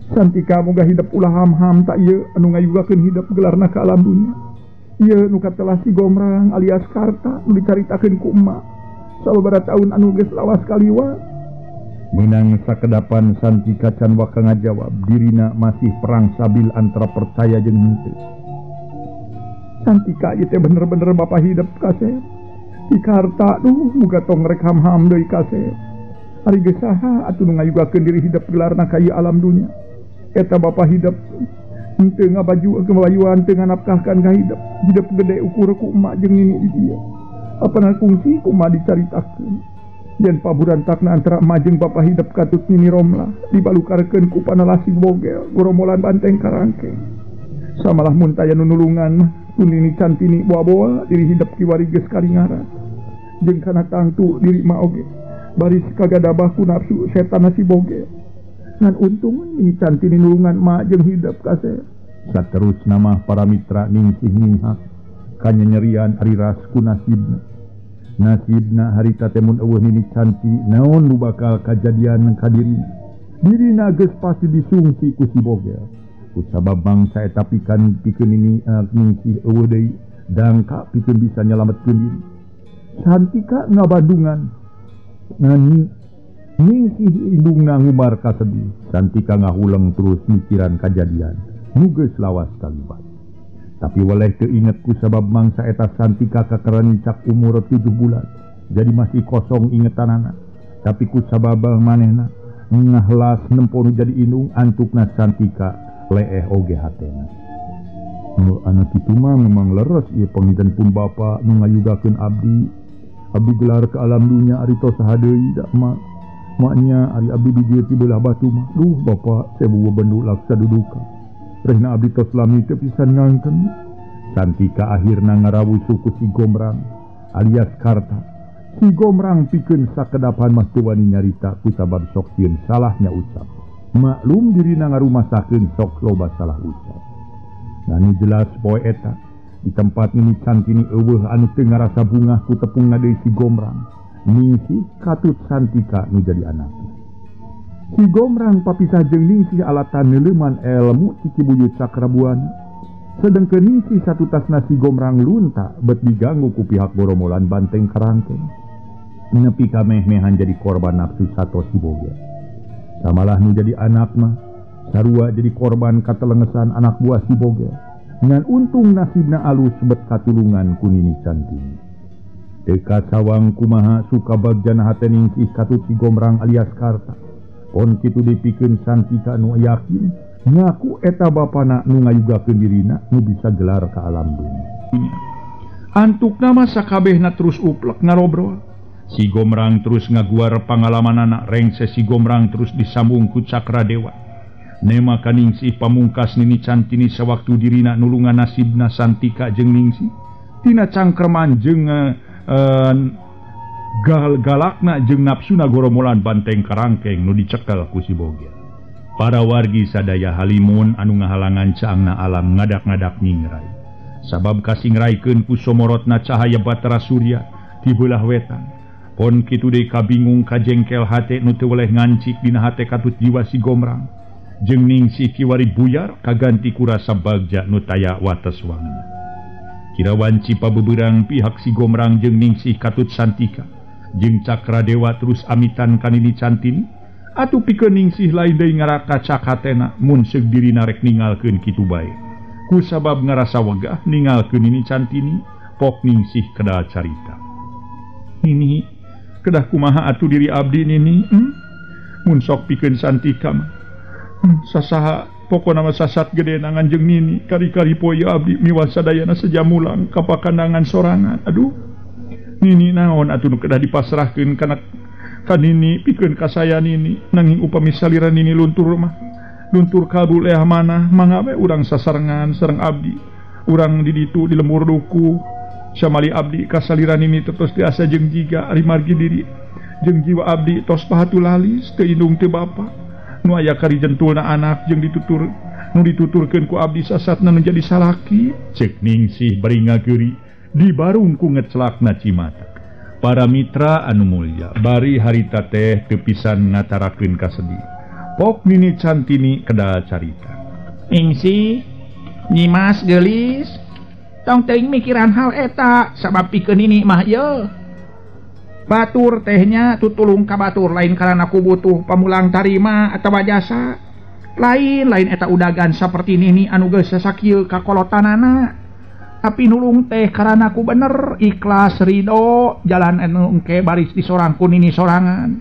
[SPEAKER 2] Santika moga hidep ulah ham-ham tak ieu anu ngayugakeun hidep gelarna ka alam dunya. Ieu nu katelah si Gomrang alias Karta nu dicaritakeun ku emak sababaraha taun anu geus lawas kaliwat.
[SPEAKER 1] Meunang sakedapan Santika can waka ngajawab, dirina masih perang sabil antara percaya jeung henteu.
[SPEAKER 2] Santika ieu teh bener-bener bapa hidup kasep. Si Karta duh muga tong rek ham-ham deui kasep. Ari geus saha atuh nu ngayugakeun diri hidup gelarna ka ieu alam dunya. Eta bapa hidup henteu ngabaju kemayuan teu nganapkahkan ka hidup. Hidup gede ukur ku emak jeung nini di dieu. Apana kungsi ku emak dicaritakeun. Yen paburantakna antara emak jeung bapa hidup katut Nini Romlah dibalukarkeun ku panalasi bogel goromolan banteng karangkeng. Samalah mun taya nu nulungan mah ku Nini Cantini boa-boa diri hidup kiwari geus karingara. Jeung kana tangtu diri emak oge baris kagadabah ku nafsu setan si bogel. Ngan untung Nini Cantini nulungan emak jeung hidup kasep.
[SPEAKER 1] Saterusna mah para mitra ningsih ninghak kanyanyerian ari ras ku nasibna. Nasibna harita teh mun eueuh Nini Cantini naon nu bakal kajadian ka dirina. Dirina geus pasti disungsi ku si bogel. Ku sabab bangsa eta pikan pikeun Nini ningsih eueuh deui dangka pikeun bisa nyalametkeun diri.
[SPEAKER 2] Santika ngabandungan ngan
[SPEAKER 1] Ningsih indungna ngumar kasedih. Santika ngahuleng terus mikiran kajadian nu geus lawas kaliwat. Tapi weleh teu inget ku sabab mangsa eta Santika kakara nincak umur 7 bulan. Jadi masih kosong ingetanana. Tapi ku sabab manehna ngahlas nempo nu jadi indung antukna Santika leeh oge hatena. Nu anak kitu mah memang leres ieu panginten pun bapa nu ngayugakeun abdi. Abdi gelar ke alam dunya ari tos saha deui da emak. Maknya ari abdi di dieu ti beulah batu mah. Duh bapa sewu bendu laksa duduka. Rehna abdi tos lami teu pisan ngangken. Santika akhirna ngarawu suku si Gomrang alias Karta. Si Gomrang pikeun sakedapan mah teu wani nyarita ku sabab sok sieun salahnya ucap. Maklum dirina ngarumasakeun sok loba salah ucap. Nah nu jelas poe eta di tempat Nini Cantini eueuh anu teu ngarasa bungah ku tepungna deui si Gomrang. Ningsih katut Santika nu jadi anakna. Si Gomrang papisah jeung Ningsih alatan neuleuman elmu ti Ki Buyut Cakrabuana. Sedengkeun Ningsih satutasna si Gomrang lunta bet diganggu ku pihak goromolan banteng karangkeng. Nepi ka meh-mehan jadi korban nafsu sato si bogel. Samalah nu jadi anak mah sarua jadi korban katelengesan anak buah si bogel. Ngan untung nasibna alus bet katulungan ku Nini Cantini. Teu kasawang kumaha suka bagjana hate Ningsih katut si Gomrang alias Karta. Pon kitu dipikeun Santika nu yakin ngaku eta bapana nu ngayugakeun dirina nu bisa gelar ka alam dunya.
[SPEAKER 2] Antukna mah sakabehna terus uplek ngarobrol.
[SPEAKER 1] Si Gomrang terus ngaguar pangalamanana rengse si Gomrang terus disambung ku Cakradewa. Nema ka Ningsih pamungkas Nini Cantini sawaktu dirina nulungan nasibna Santika jeung Ningsih tina cangkreman jeung galakna jeung nafsuna goromolan banteng karangkeng nu dicekel ku si bogel. Para wargi sadaya halimun anu ngahalangan caangna alam ngadak-ngadak nyingrai. Sabab kasingraikeun ku somorotna cahaya batara surya ti beulah wetan. Pon kitu deui kabingung kajengkel hate nu teu weleh ngancik dina hate katut jiwa si Gomrang. Jeung Ningsih kiwari buyar kaganti ku rasa bagja nu taya wates wangna. Kira wanci pabeberang pihak si Gomrang jeung Ningsih katut Santika jeung Cakradewa terus amitan ka Nini Cantini atuh pikeun Ningsih lain deui ngarakacak hatena mun seug dirina rek ningalkeun kitu bae. Ku sabab ngarasa wegah ningalkeun Nini Cantini pok Ningsih kedal carita.
[SPEAKER 2] Nini kedah kumaha atuh diri abdi Nini? Mun sok pikeun Santika mah sasaha pokona mah sasat gede nangan jeung Nini kari-kari poe abdi miwah sadayana sejamulang ka pakandangan sorangan. Aduh Nini naon atuh nu kedah dipasrahkeun kana ka Nini pikeun ka saya Nini nanging upami salira Nini luntur mah luntur kabul leah manah mangga we urang sasarengan sareng abdi urang di ditu di lembur duku samali abdi ka salira Nini tetos tiasa jeung jiga ari margi diri jeung jiwa abdi tos pahatu lalis teu indung teu bapa nu aya kari jentulna anak jeung ditutur nu dituturkeun ku abdi sasatna nu jadi salaki.
[SPEAKER 1] Ceuk Ningsih bari ngageuri di barung ku ngecelakna cimata. Para mitra anu mulya bari harita teh teu pisan ngatarakeun kasedih. Pok Nini Cantini kedal carita.
[SPEAKER 2] Ningsih, Nyimas geulis, Tong teuing mikiran hal eta sabab pikeun nini mah ieu. Batur tehnya tutulung ka batur lain karena ku butuh pamulang tarima atawa jasa. Lain-lain eta udagan saperti nini anu geus sasakieu ka kolotanana. Tapi nulung teh karena ku bener ikhlas ridho jalan anu engke baris disorang ku nini sorangan.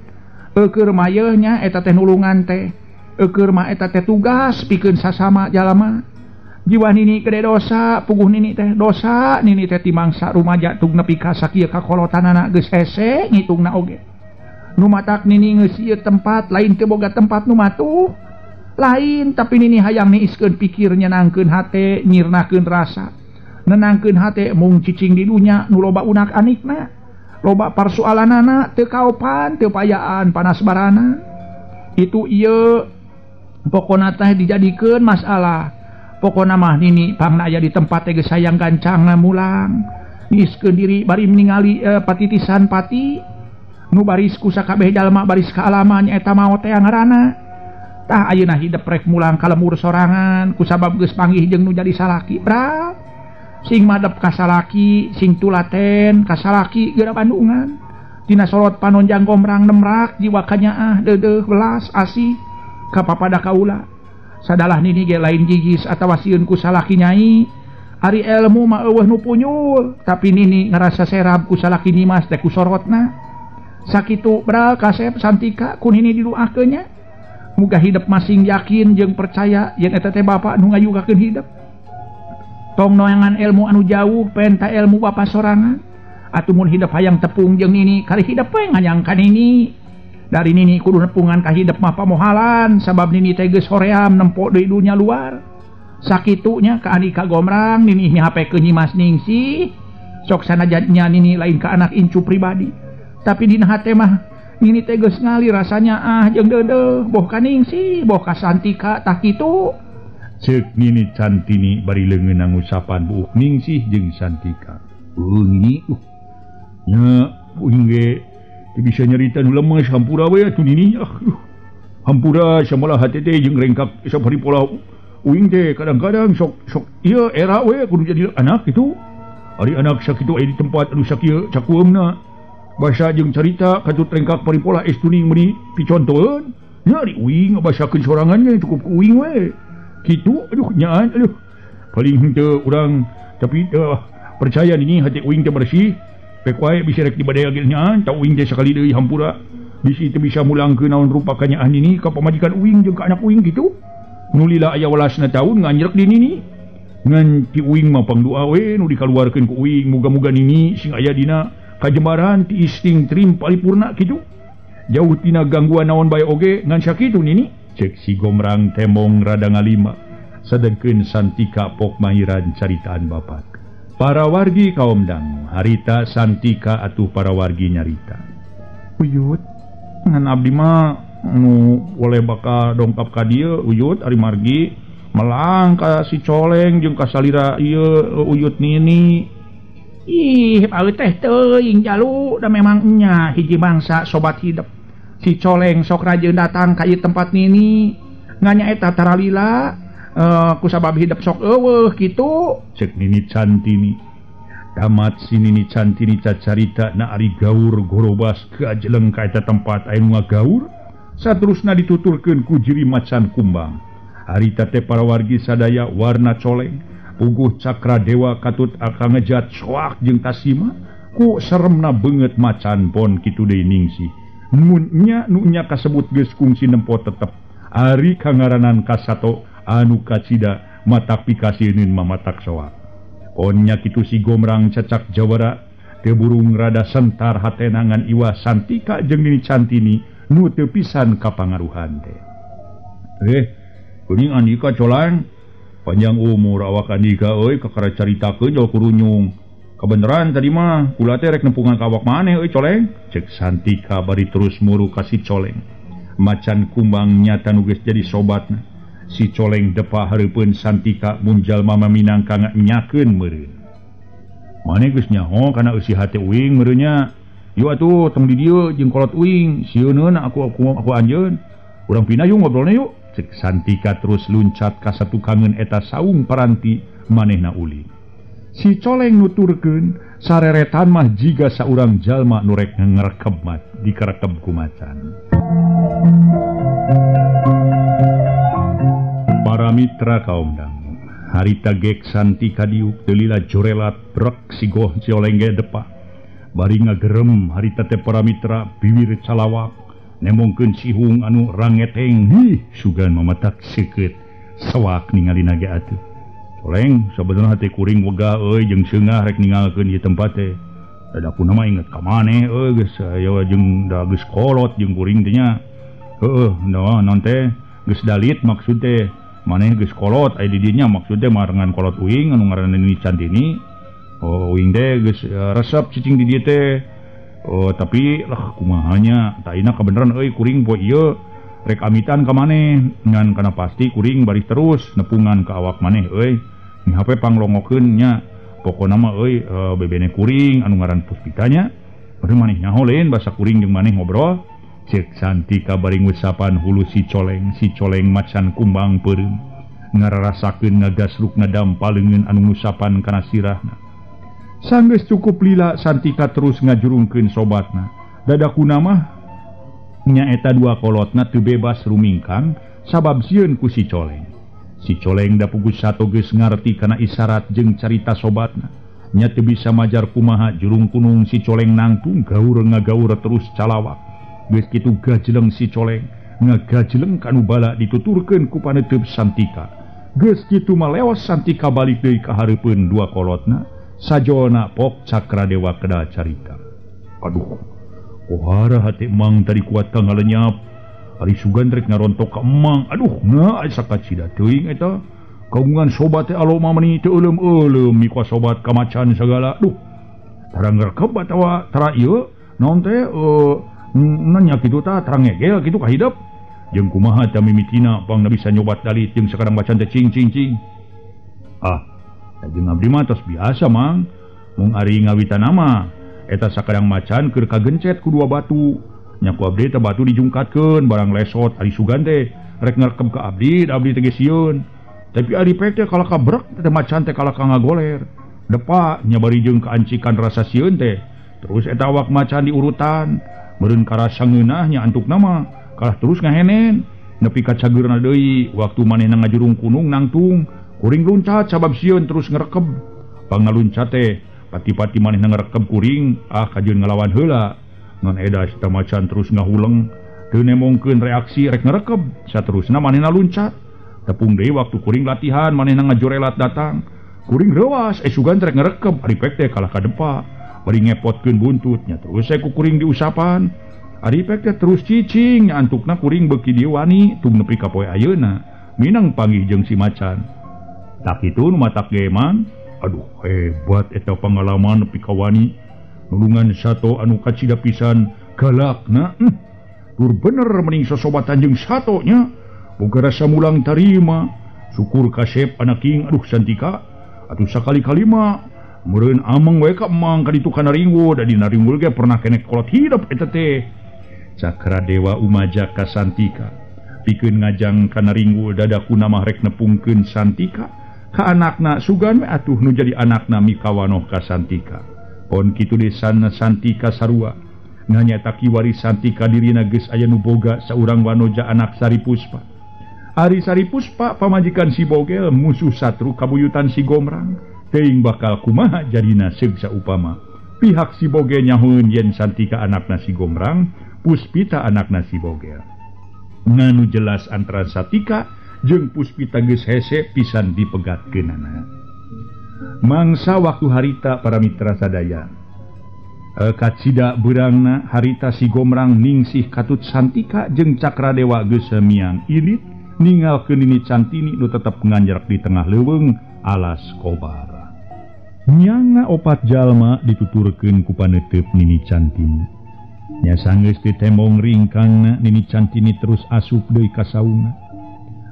[SPEAKER 2] Eukeun mah yeuh nya eta teh nulungan teh. Eukeun mah eta teh tugas pikeun sasama jalma. Jiwa nini gede dosa, puguh nini teh dosa, nini teh timangsa rumaja tung nepi ka sakieu ka kolotanana geus hese ngitungna oge. Nu matak nini geus ieu tempat lain teu boga tempat nu matuh. Lain tapi nini hayang niiskeun pikir nyenangkeun hate, nyirnakeun rasa. Nenangkeun hate mung cicing di dunya nu loba unak-anikna. Loba parsoalanana teu kaopan, teu payaan panas barana. Itu ieu pokona teh dijadikeun masalah. Pokona mah nini pangna aya di tempat teh geus hayang gancangna mulang. Niiskeun diri bari ningali patitisan pati nu baris ku sakabeh jalma baris kaalaman eta maot teh ngaranna. Tah ayeuna hidep rek mulang ka lemur sorangan kusabab geus panggih jeung nu jadi salaki. Bra sing madep ka salaki, sing tulaten ka salaki geura Bandungan. Tina sorot panonjang gomrang nemrak jiwa kanyaah deudeuh belas asih ka papada kaula. Sadalah nini ge lain gigis atawa sieun ku salaki nyai. Ari elmu mah eueuh nu punyul, tapi nini ngarasa serab ku salaki Nyimas teh ku sorotna. Sakitu bral kasep Santika ku nini diduakeun nya. Muga hidep masing yakin jeung percaya yen eta teh bapa nu ngayugakeun hidep. Tong noangan ilmu anu jauh penta ilmu bapa sorangan. Atuh mun hidep hayang tepung jeung nini kali hidep we nganyang ka nini. Dari nini kudu nepungan ka hidep mah pamohalan sabab nini teh geus hoream nempo deui dunya luar. Sakitunya ka Andika Gomrang nini mihapekeun Nyimas Ningsih. Sok sanajan nya nini lain ka anak incu pribadi. Tapi dina hate mah nini teh geus ngali rasanya ah jeung deudeuh boh ka Ningsih boh ka Santika tah kitu.
[SPEAKER 1] Ceuk Nini Cantini bari leungeun ngusapan buuk Ningsih jeung Santika. Nini nya uing ge teu bisa nyarita nu lemes hampura we atuh nini. Hampura samalah hate teh jeung rengkak sapari pola uing teh kadang-kadang sok sok ieu era we kudu jadi anak kitu. Ari anak sakitu aya di tempat anu sakieu cakueumna. Basa jeung carita katut rengkak paripola es tuning meuni picontoeun. Nya ari uing basakeun sorangan ge cukup ku uing we. Kitu aduh nyaan aduh paling henteu urang tapi percaya nini hati uing teh bersih pek wae bisa rek dibadaya ge nyaan tau uing teh sakali deui hampura bisi teu bisa mulangkeun naon rupa kanyaah nini ka pamajikan uing jeung ka anak uing kitu nu lila aya welasna taun nganjrek di nini ngan ti uing mah pangdoa we nu dikaluarkeun ku uing muga-muga nini sing aya dina kajembaran ti isting trim paripurna kitu jauh tina gangguan naon bae oge ngan sakitu nini. Cek si Gomrang temong rada ngalima sedengkeun Santika pok mahiran caritaan bapak. Para wargi kaum dangu harita Santika atuh para wargi nyarita.
[SPEAKER 2] Uyut ngan abdi mah nu boleh bakal dongkap ka dieu uyut ari margi melang ka si Coleng jeung ka salira ieu uyut nini. Ih paeut teh teuing jalu da memang nya hiji bangsa sobat hidep. Si Coleng sok rajin datang ka ieu tempat nini nganya eta taralila kusabab hidep sok eueuh kitu.
[SPEAKER 1] Cek Nini Cantini tamat si Nini Cantini cacarita na ari gaur gorobas kajeleng ka eta tempat aya nu ngagaur saterusna dituturkeun ku jiri macan kumbang. Harita teh para wargi sadaya warna Coleng puguh cakra dewa katut akang ngejat soak jeung tasima ku seremna beungeut macan pon kitu deui Ningsih. Mun nya nu nya kasebut geus kungsi nempo tetep ari kangaranan kasato anu kacida matak pikasieun mamatak soak. Onnya kitu si Gomrang cacak jawara teu burung rada sentar hatenangan iwa Santika jeung Nini Cantini nu teu pisan kapangaruhan teh. Kuning Andika Coleng panjang umur awak Andika euy kakara caritakeun jauh kurunyung. Kebeneran tadi mah kula teh rek nempungan ka awak maneh euy Coleng. Cek Santika bari terus muru ka si Coleng. Macan kumbang nyata nu geus jadi sobatna. Si Coleng depa hareupeun Santika mun jalma mah minangka nyakeun meureun. Maneh geus nyaho kana eusi hate uing meureun nya. Yuk atuh tong di dieu jeung kolot uing, sieuneun aku anjeun. Urang pindah yuk ngobrolna yuk. Cek Santika terus luncat ka satukangeun eta saung paranti manehna ulin. Si Coleng nuturkeun sareretan mah jiga saurang jalma nu rek ngrekeb dikarekeb ku macan. Para mitra kaum dangu, harita gek Santika diuk teu lila jorelat brek sigoh Coleng ge depa. Bari ngagerem harita teh para mitra biwir calawak nemongkeun sihung anu rangeteng hih sugan mamatak seukeut sewak ningalina ge atuh. Coleng sabenerna hate kuring wegah euy jeung seungah rek ningalkeun ieu tempat teh. Da aku mah inget ka maneh euy geus aya jeung da geus kolot jeung kuring teh nya. Heueuh naon teh geus dalit maksud teh. Maneh geus kolot aya di dinya maksud teh marengan kolot uing anu ngaranna Nini Cantini. Oh uing teh geus resep cicing di dieu teh. Oh tapi lah kumaha nya taina kabeneran euy kuring poe ieu rek amitan ka maneh ngan kana pasti kuring baris terus nepungan ka awak maneh euy. Ni HP panglongokeun nya pokona mah euy bebene kuring anu ngaran Puspita nya bari maneh nyaho lain basa kuring jeung maneh ngobrol. Cek Santika bari ngusapan hulu si Coleng macan kumbang peureum ngararasakeun ngagasruk ngadampa leungeun anu ngusapan kana sirahna. Sanggeus cukup lila Santika terus ngajurungkeun sobatna. Dadakuna mah nyaeta dua kolotna teu bebas rumingkang sabab sieun ku si Coleng. Si Coleng da pugus sato geus ngarti kana isyarat jeung carita sobatna. Nya teu bisa majar kumaha jurung kunung si Coleng nangtung gaur ngagaur terus calawak. Geus kitu gajeleng si Coleng ngagajleng kanu bala dituturkeun ku paneuteub Santika. Geus kitu maleos Santika balik deui ka hareupeun dua kolotna. Sajona pok Cakradewa kedal carita. Aduh, kohara hati emang tadi kuat ka ngalenyap. Ari sugan rek ngarontok ka emang. Aduh, na sakacida teuing eta. Kagungan sobat teh aloma meuni teu euleum-euleum mika sobat ka macan sagala. Duh, tara ngrekeb atawa tara ieu naon teh nanya kitu tah tara ngegel kitu ka hidep. Jeung kumaha tah mimitina pangna bisa nyobat dalit jeung sakarang macan teh cing cing cing. Ah, jeung abdi mah tos biasa mang. Mung ari ngawitan mah eta sakarang macan keur kagencet ku dua batu. Nya ku abdi teh batu dijungkatkeun barang lesot ari sugan teh rek ngrekeb ka abdi, abdi teh geus sieun. Tapi ari pek teh kalah ka brek teh macan teh kalah ka ngagoler. Depa nya bari jeung kaancikan rasa sieun teh. Terus eta awak macan diurutan, meureun karasa ngeunah nya antukna mah kalah terus ngahenen. Nepi ka cageurna deui waktu manehna ngajurung kunung nangtung. Kuring luncat sabab sieun terus ngrekeb. Pangaluncat teh pati-pati manehna ngrekeb kuring ah kajeun ngalawan heula. Ngan edas eta macan terus ngahuleng teu nemongkeun reaksi rek ngrekeb. Saterusna manehna luncat. Tepung deui waktu kuring latihan manehna ngajorelat datang. Kuring reuas sugan rek ngrekeb ari pek teh kalah ka depa. Bari ngepotkeun buntutnya terus ku kuring diusapan. Ari pek teh terus cicing nya antukna kuring beuki dieu wani tung nepi ka poe ayeuna. Minang panggih jeung si macan. Tak itu nu matak ge mang. Aduh hebat eta pengalaman nepi ka wani nulungan sato anu kacida pisan galakna. Tur bener mending sosobatan jeung sato nya. Boga rasa mulang tarima. Syukur kasep anaking aduh Santika. Atuh sakali-kali mah meureun ameng we ka emang ka ditu kana ringwul da dina ringwul ge pernah keneh kolot hidup eta teh. Cakradewa umaja ka Santika. Pikeun ngajang kana ringwul dadakuna mah rek nepungkeun Santika. Ka anakna sugan we atuh nu jadi anakna mikawanoh ka Santika. Pon kitu desana Santika sarua. Nganyata kiwari Santika dirina geus aya nu boga saurang wanoja anak Sari Puspa. Ari Sari Puspa pamajikan si Bogel musuh satru kabuyutan si Gomrang. Teuing bakal kumaha jadina seug saupama. Pihak si Bogel nyahueun yen Santika anakna si Gomrang, Puspita anakna si Bogel. Nganu jelas antara Santika jeung Puspita geus hese pisan dipegatkeunana. Mangsa waktu harita para mitra sadaya. Kacida beurangna harita si Gomrang ningsih katut Santika jeung Cakradewa geus miang ilit ninggalkeun Nini Cantini nu tetep nganjrek di tengah leuweung alas kobar. Nyangna opat jalma dituturkeun ku paneuteub Nini Cantini. Nya sanggeus ditembong ringkangna Nini Cantini terus asup deui ka saungna.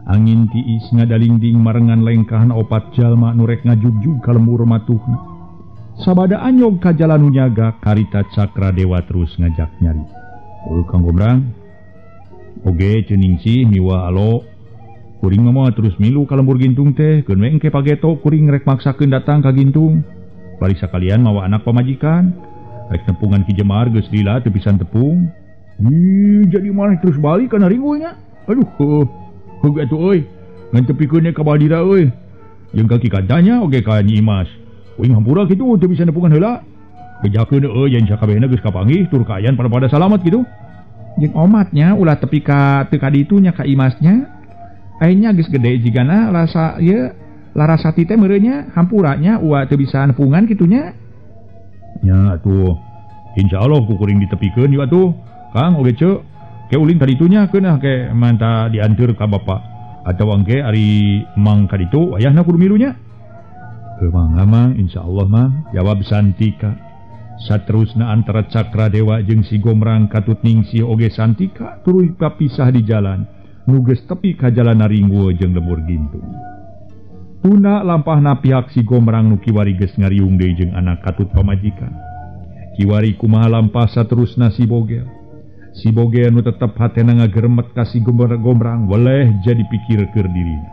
[SPEAKER 1] Angin tiis ngadalingding marengan lengkahna opat jalma nu rek ngajugjug ka lembur matuhna. Sabada anyog ka jalan nu nyaga karita Cakradewa terus ngajak nyari. Oh Kang Gombrang. Oge ceuning sih miwa alo. Kuring mah terus milu ka lembur Gintung teh, keun we engke pageto kuring rek maksakeun datang ka Gintung. Bari sakalian mawa anak pamajikan. Rek nepungan Ki Jemar geus lila teu pisan tepung. Ih, jadi maneh terus balik kana ringgulnya. Aduh, heug atuh euy. Ngan tepikeun ka Badira euy. Jeung ka Ki Kantanya oge ka Nyi Imas. Kuring hampura kitu teu bisa nepungan heula. Bejakeun euy yen sakabehna geus kapanggih tur kaayan pada salamet kitu.
[SPEAKER 2] Jeung omatnya ulah tepi ka teu ka ditu nya ka Imasnya. Ayeuna geus gede jigana rasa ieu Larasati teh meureunnya hampuranya ua teu bisa nepungan kitunya.
[SPEAKER 1] Nya atuh insyaallah ku kuring ditepikeun ieu atuh. Kang oge ceu ke ulin ka ditunya keunah ke manta dianteur ka bapa atawa engke ari mang ka ditu wayahna kudu milunya. Heuh mang insyaallah mang jawab Santika. Saterusna antara Cakra Dewa jeung si Gomrang katut Ningsih oge Santika tuluy kapisah di jalan. Nu geus tepi ka jalan Naringwo jeung lembur Gintung. Tuna lampahna pihak si Gomrang nu kiwari geus ngariung deui jeung anak katut pamajikan. Kiwari kumaha lampah saterusna si Bogel. Si Bogel nu tetep hatena ngageremet ka si Gomrang weleh jadi pikir keur dirina.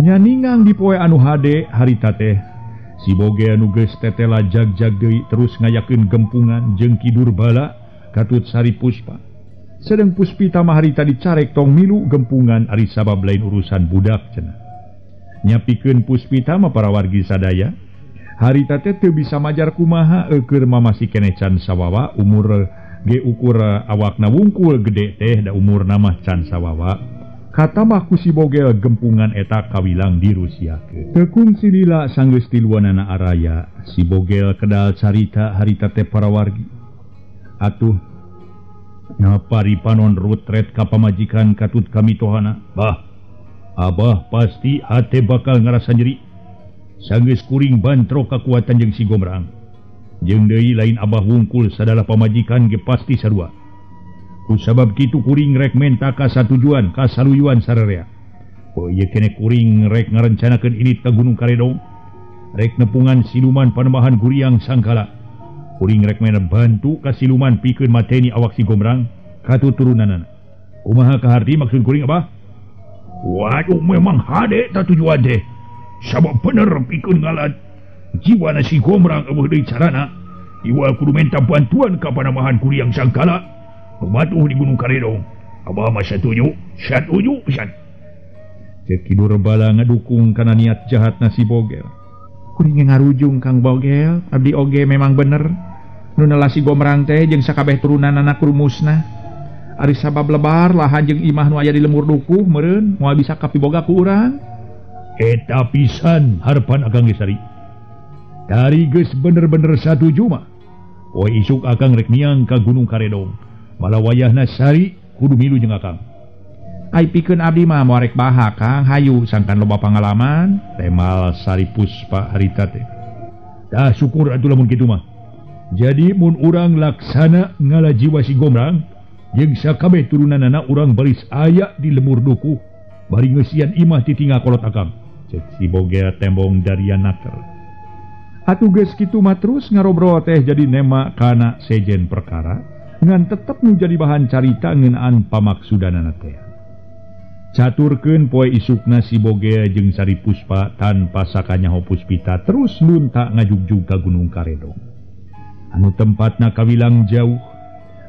[SPEAKER 1] Nyaningang di poe anu hade harita teh si Bogel nu geus tetela jag-jag deui terus ngayakeun gempungan jeung Ki Durbala katut Sari Puspa. Sedeng Puspita mah harita dicarek tong milu gempungan ari sabab lain urusan budak cenah. Nyapikeun Puspita mah para wargi sadaya harita teh teu bisa majar kumaha eueur mah masih keneh can sawawa umur ge ukur awakna wungkul gede teh da umurna mah can sawawa. Katamah ku si Bogel gempungan eta kawilang dirusiakeun. Teu kungsi lila sanggeus tiluanana araya si Bogel kedal carita harita teh para wargi. Atuh nyapari panon rutret ka pamajikan katut kami tohana. Bah, abah pasti hate bakal ngarasa nyeri. Sanggeus kuring bantrok kakuatan jeung si Gomrang. Jeung deui lain abah wungkul sadalah pamajikan ge pasti sarua. Kusabab kitu kuring rek menta ka satujuan ka saluyuan sararea. Oh ieu kene kuring rek ngarencanakeun ini ka Gunung Karedong. Rek nepungan siluman panembahan Guriang Sangkala. Kuring rek mena bantu ka siluman pikeun mateni awak si Gomrang katuturunanana. Kumaha kaharti maksud kuring abah? Waduh memang hade ta tujuan teh. Sabab bener pikeun ngalat jiwana si Gomrang eueuh deui carana. Iwal kudu menta bantuan ka panamahan Guriang Sangkala. Pematuh di Gunung Karedong. Abah mah satuju, satuju pisan. Cek Ki Durbala ngadukung kana niat jahat na si Bogel.
[SPEAKER 2] Kuring ngarujung Kang Bogel, abdi oge memang bener. Nu nelah si Gomrang teh jeung sakabeh turunanana kudu musnah. Ari sabab lebar lahan jeung imah nu aya di lemur dukuh meureun moal bisa kapiboga ku urang.
[SPEAKER 1] Eta pisan harepan Akang Gesari. Dari geus bener-bener satuju mah. Poe isuk Akang rek miang ka Gunung Karedong. Malah wayahna Sari kudu milu jeung Akang.
[SPEAKER 2] Ai pikeun abdi mah moal rek baha Kang, hayu sangkan loba pangalaman.
[SPEAKER 1] Temal Sari Puspa harita teh. Tah syukur atuh lamun kitu mah. Jadi mun urang laksana ngala jiwa si Gomrang jeung sakabeh turunanana urang baris aya di lemur dukuh bari ngeusian imah titinggal kolot Akang. Cek si Bogel tembong darian naker.
[SPEAKER 2] Atuh geus kitu mah terus ngarobrol teh jadi nema kana sejen perkara ngan tetep nu jadi bahan carita ngeunaan pamaksudanana teh.
[SPEAKER 1] Caturkeun poe isukna si Bogel jeung Sari Puspa tanpa sakanyaho Puspita terus lunta ngajugjug ka Gunung Karedong. Anu tempatna kawilang jauh,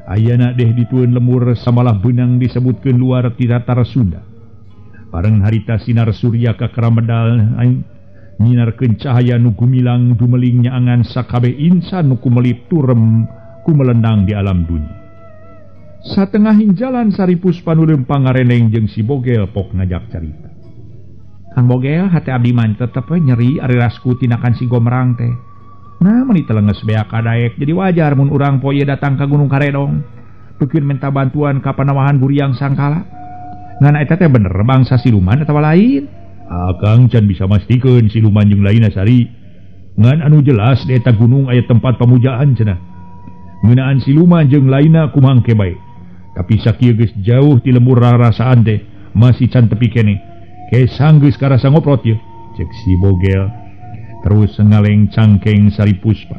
[SPEAKER 1] ayana deh ditueun lemur samalah beunang disebutkeun luar ti tatar Sunda. Bareng harita sinar surya ka karamedal nyinarkeun cahaya nu gumilang dumeling nyaangan sakabeh insan nu kumelip turem kumelendang di alam dunia. Satengahing jalan Sari Puspa nu leumpang ngareneng jeung si Bogel pok ngajak carita.
[SPEAKER 2] Kang Bogel hate abdi mah tetep we nyeri ari rasku tinakan si Gomrang teh. Nah meuni telenges beak kadaek jadi wajar mun urang poe datang ka Gunung Karedong pikeun minta bantuan ka panawahan Guriang Sangkala. Ngan eta teh bener bangsa siluman atawa lain.
[SPEAKER 1] Akang can bisa mastikeun siluman jeung lainna Sari. Ngan anu jelas di eta gunung aya tempat pamujaan cenah. Ngeunaan siluman jeung lainna kumaha engke bae. Tapi sakieu geus jauh ti lembur rarasaan teh masih can tepi keneh. Kesang geus karasa ngoprot ye. Cek si Bogel terus ngaleng cangkeng Sari Puspa.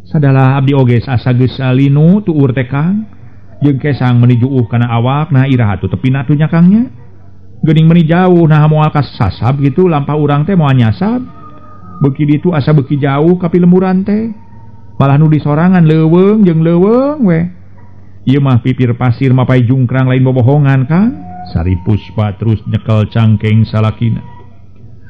[SPEAKER 2] Sadalah abdi oge asa geus linu tuur teh Kang. Jeung kesang meuni juuh kana awak nah iraha atuh tepi atuh nya Kang nya.
[SPEAKER 1] Geuning meuni jauh nah moal kasasab gitu lampah urang teh moal nyasab. Beuki ditu asa beuki jauh ka pilemburan teh. Malah nu disorangan leuweung jeung leuweung we. Ieu mah pipir pasir mapai jungkrang lain bobohongan Kang. Sari Puspa terus nyekel cangkeng salakina.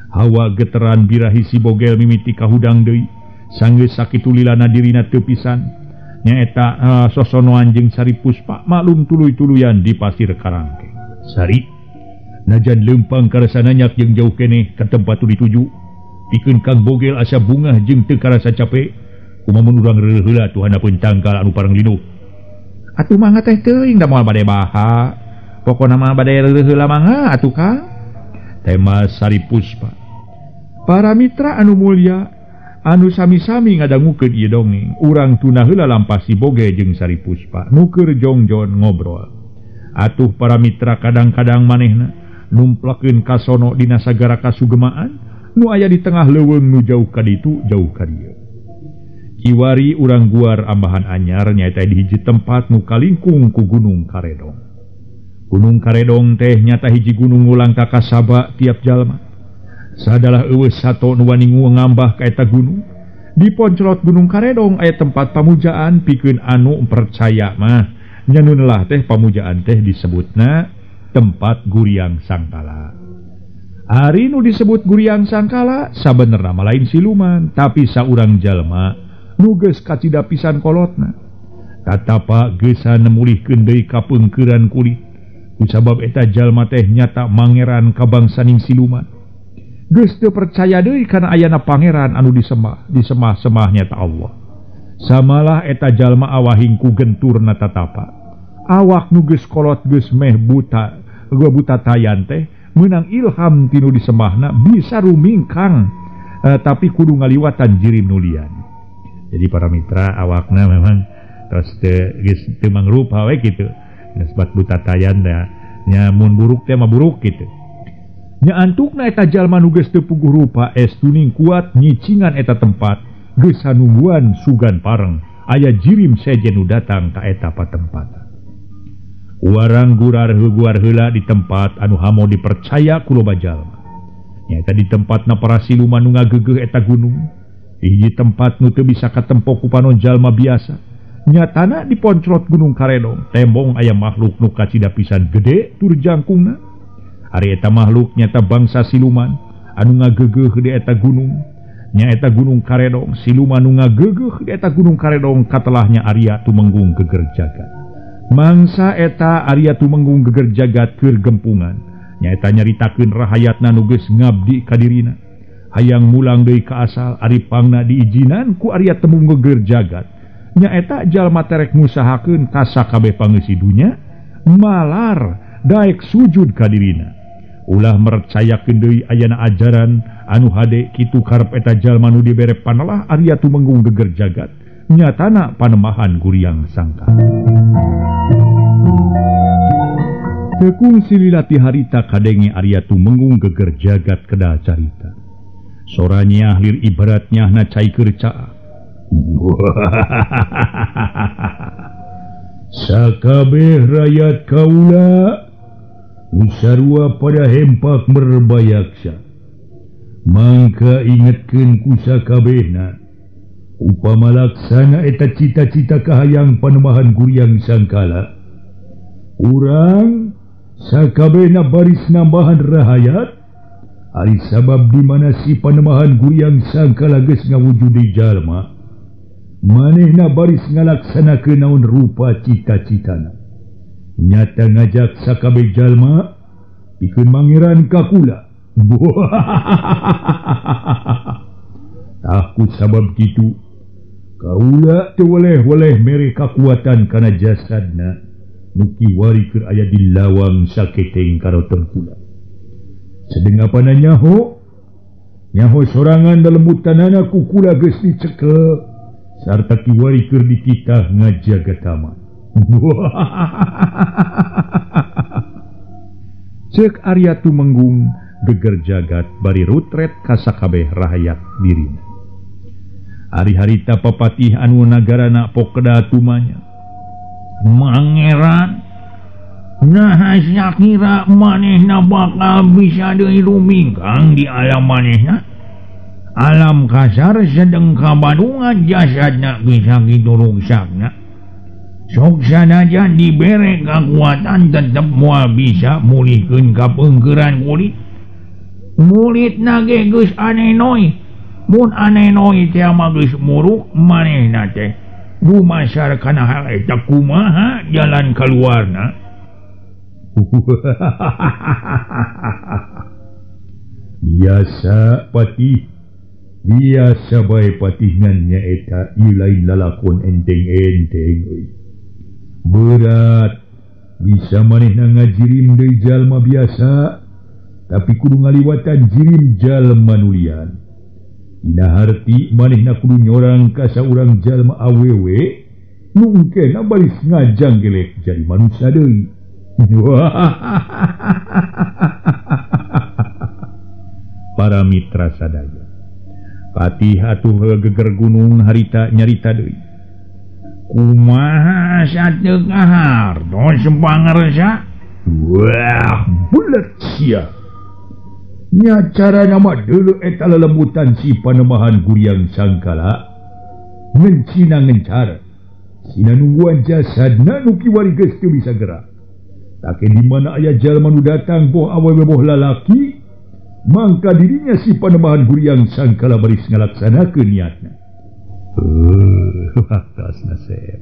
[SPEAKER 1] Hawa geteran birahi si Bogel mimiti kahudang deui. Sanggeus sakitu lilana dirina teu pisan. Nyaeta sosonoan jeung Sari Puspa maklum tuluy-tuluyan di pasir Karangkeng. Sari najan leumpang karasa nanyak jeung jauh keneh ka tempat nu dituju. Pikeun Kang Bogel asa bungah jeung teu karasa cape. Kumaha mun urang reuleuh heula tuh handapeun tangkal anu pareng linuh. Atuh mangga teh teuing da moal bade baha. Pokona mah bade reuleuh heula mangga atuh Kang. Tema Sari Puspa. Para mitra anu mulya anu sami-sami ngadangukeun ieu dongeng, urang tuna heula lampah si Bogel jeung Sari Puspa nu keur jongjon ngobrol. Atuh para mitra kadang-kadang manehna numplakeun kasono dina sagara kasugemaan nu aya di tengah leuweung nu jauh ka ditu jauh ka dieu. Kiwari urang guar ambahan anyar nyaeta di hiji tempat nu kalingkung ku Gunung Karedong. Gunung Karedong teh nyata hiji gunung ulang ka kasaba tiap jalma. Sadalah eueuh sato nu wani ngambah ka eta gunung. Di ponclot Gunung Karedong aya tempat pamujaan pikeun anu percaya mah. Nya nu nelah teh pamujaan teh disebutna tempat Guriang Sangkala. Ari nu disebut Guriang Sangkala sabenerna mah lain siluman, tapi saurang jalma nu geus kacida pisan kolotna. Tatapa geusan nemulihkeun deui kapeungkeuran kulit. Kusabab eta jalma teh nyata mangeran ka bangsaning siluman. Geus teu percaya deui kana ayana pangeran anu disembah, disemah-semah nyata Allah. Samalah eta jalma awahing ku genturna tatapa. Awak nu geus kolot geus meh buta, gua buta tayan teh meunang ilham tinu disemahna bisa rumingkang, tapi kudu ngaliwatan jirim nulian. Jadi para mitra awakna memang terus teu geus teu mangrupa we kitu. Nisbat buta tayan da nya mun buruk teh mah buruk kitu. Nya antukna eta jalma nu geus teu puguh rupa estuning kuat nyicingan eta tempat geus hanungguan sugan pareng aya jirim sejen nu datang ka eta patempatan. Warang gurar heuguar heula di tempat anu hamo dipercaya ku loba jalma. Nyaeta di tempatna para siluman nu ngageugeuh eta gunung. Hiji tempat nu teu bisa katempo ku panon jalma biasa. Nyatana di ponclot Gunung Karedong tembong aya makhluk nu kacida pisan gede tur jangkungna. Ari eta makhluk nyata bangsa siluman anu ngageugeuh di eta gunung. Nyaeta Gunung Karedong siluman nu ngageugeuh di eta Gunung Karedong katelahnya Arya Tumenggung Geger Jagat. Mangsa eta Arya Tumenggung Geger Jagat keur gempungan. Nyaeta nyaritakeun rahayatna nu geus ngabdi ka dirina. Hayang mulang deui ka asal ari pangna diijinan ku Arya Tumenggung Geger Jagat. Nyaeta jalma terek ngusahakeun ka sakabeh pangeussi dunya malar daek sujud ka dirina. Ulah mercayakeun deui ayana ajaran anu hade kitu karep eta jalma nu dibere panelah Arya Tumenggung Geger Jagat nyatana panemahan Guriang Sangkala. Tekung sililati harita kadenge Arya Tumenggung Geger Jagat kedal carita. Soranya lir ibaratnya na cai keur caah. Sakabeh rakyat kaula usarua pada hempak merbayaksa. Mangka ingetkeun ku sakabehna upama laksana eta cita-cita kahayang panemahan Guriang Sangkala. Urang sakabehna baris nambahan rahayat ari sabab di mana si panemahan Guriang Sangkala geus ngawujudi jalma. Manehna baris ngalaksanakeun naon rupa cita-citana. Nyata ngajak sakabeh jalma pikeun mangeran ka kula. Tah ku sabab kitu kaula teu weleh-weleh mere kakuatan kana jasadna nu kiwari keur aya di lawang saketeng karoteng kula. Sedengapana nyaho nyaho sorangan dalembutanana ku kula geus dicekel sarta kiwari keur dititah ngajaga taman. Ceuk Arya Tumenggung Geger Jagat bari rutret ka sakabeh rahayat dirina. Ari harita papatih anu nagarana Pokeda tumanya. Mangeran
[SPEAKER 2] Nah sakira manehna bakal bisa deui rumingkang di alam manehna. Alam kasar sedeng kabadungan jasadna bisa kitu ruksakna. Sok sanajan dibere kakuatan tetep moal bisa mulihkeun kapeungkeuran kulit. Mulitna ge geus anenoy. Mun anenoy teh mah geus muruk manehna teh. Dumasar kana hal eta kumaha jalan kaluarna?
[SPEAKER 1] Biasa patih, biasa bae patih ngan nyaeta ieu lain lalakon enteng-enteng euy. Berat bisa manehna ngajirim deui jalma biasa, tapi kudu ngaliwatan jirim jalma nulian. Dina harti manehna kudu nyorang ka saurang jalma awewe nu engkena baris ngajanggelek jadi manusia deui. Para mitra sadaya, Patih atuh geger gunung harita nyarita deui.
[SPEAKER 2] Kumaha sateu kahartos pangarsa?
[SPEAKER 1] Wah, bulet sia. Nya cara nama deuleu eta lelembutan si Panembahan Guriang Sangkala ngencina ngencar. Sina nungguan jasadna nu kiwari geus teu bisa gerak. Take di mana aya jalma nu datang boh awewe boh lalaki, mangka dirinya si Panembahan Guriang Sangkala baris ngalaksanakeun niatna. Atas nasib.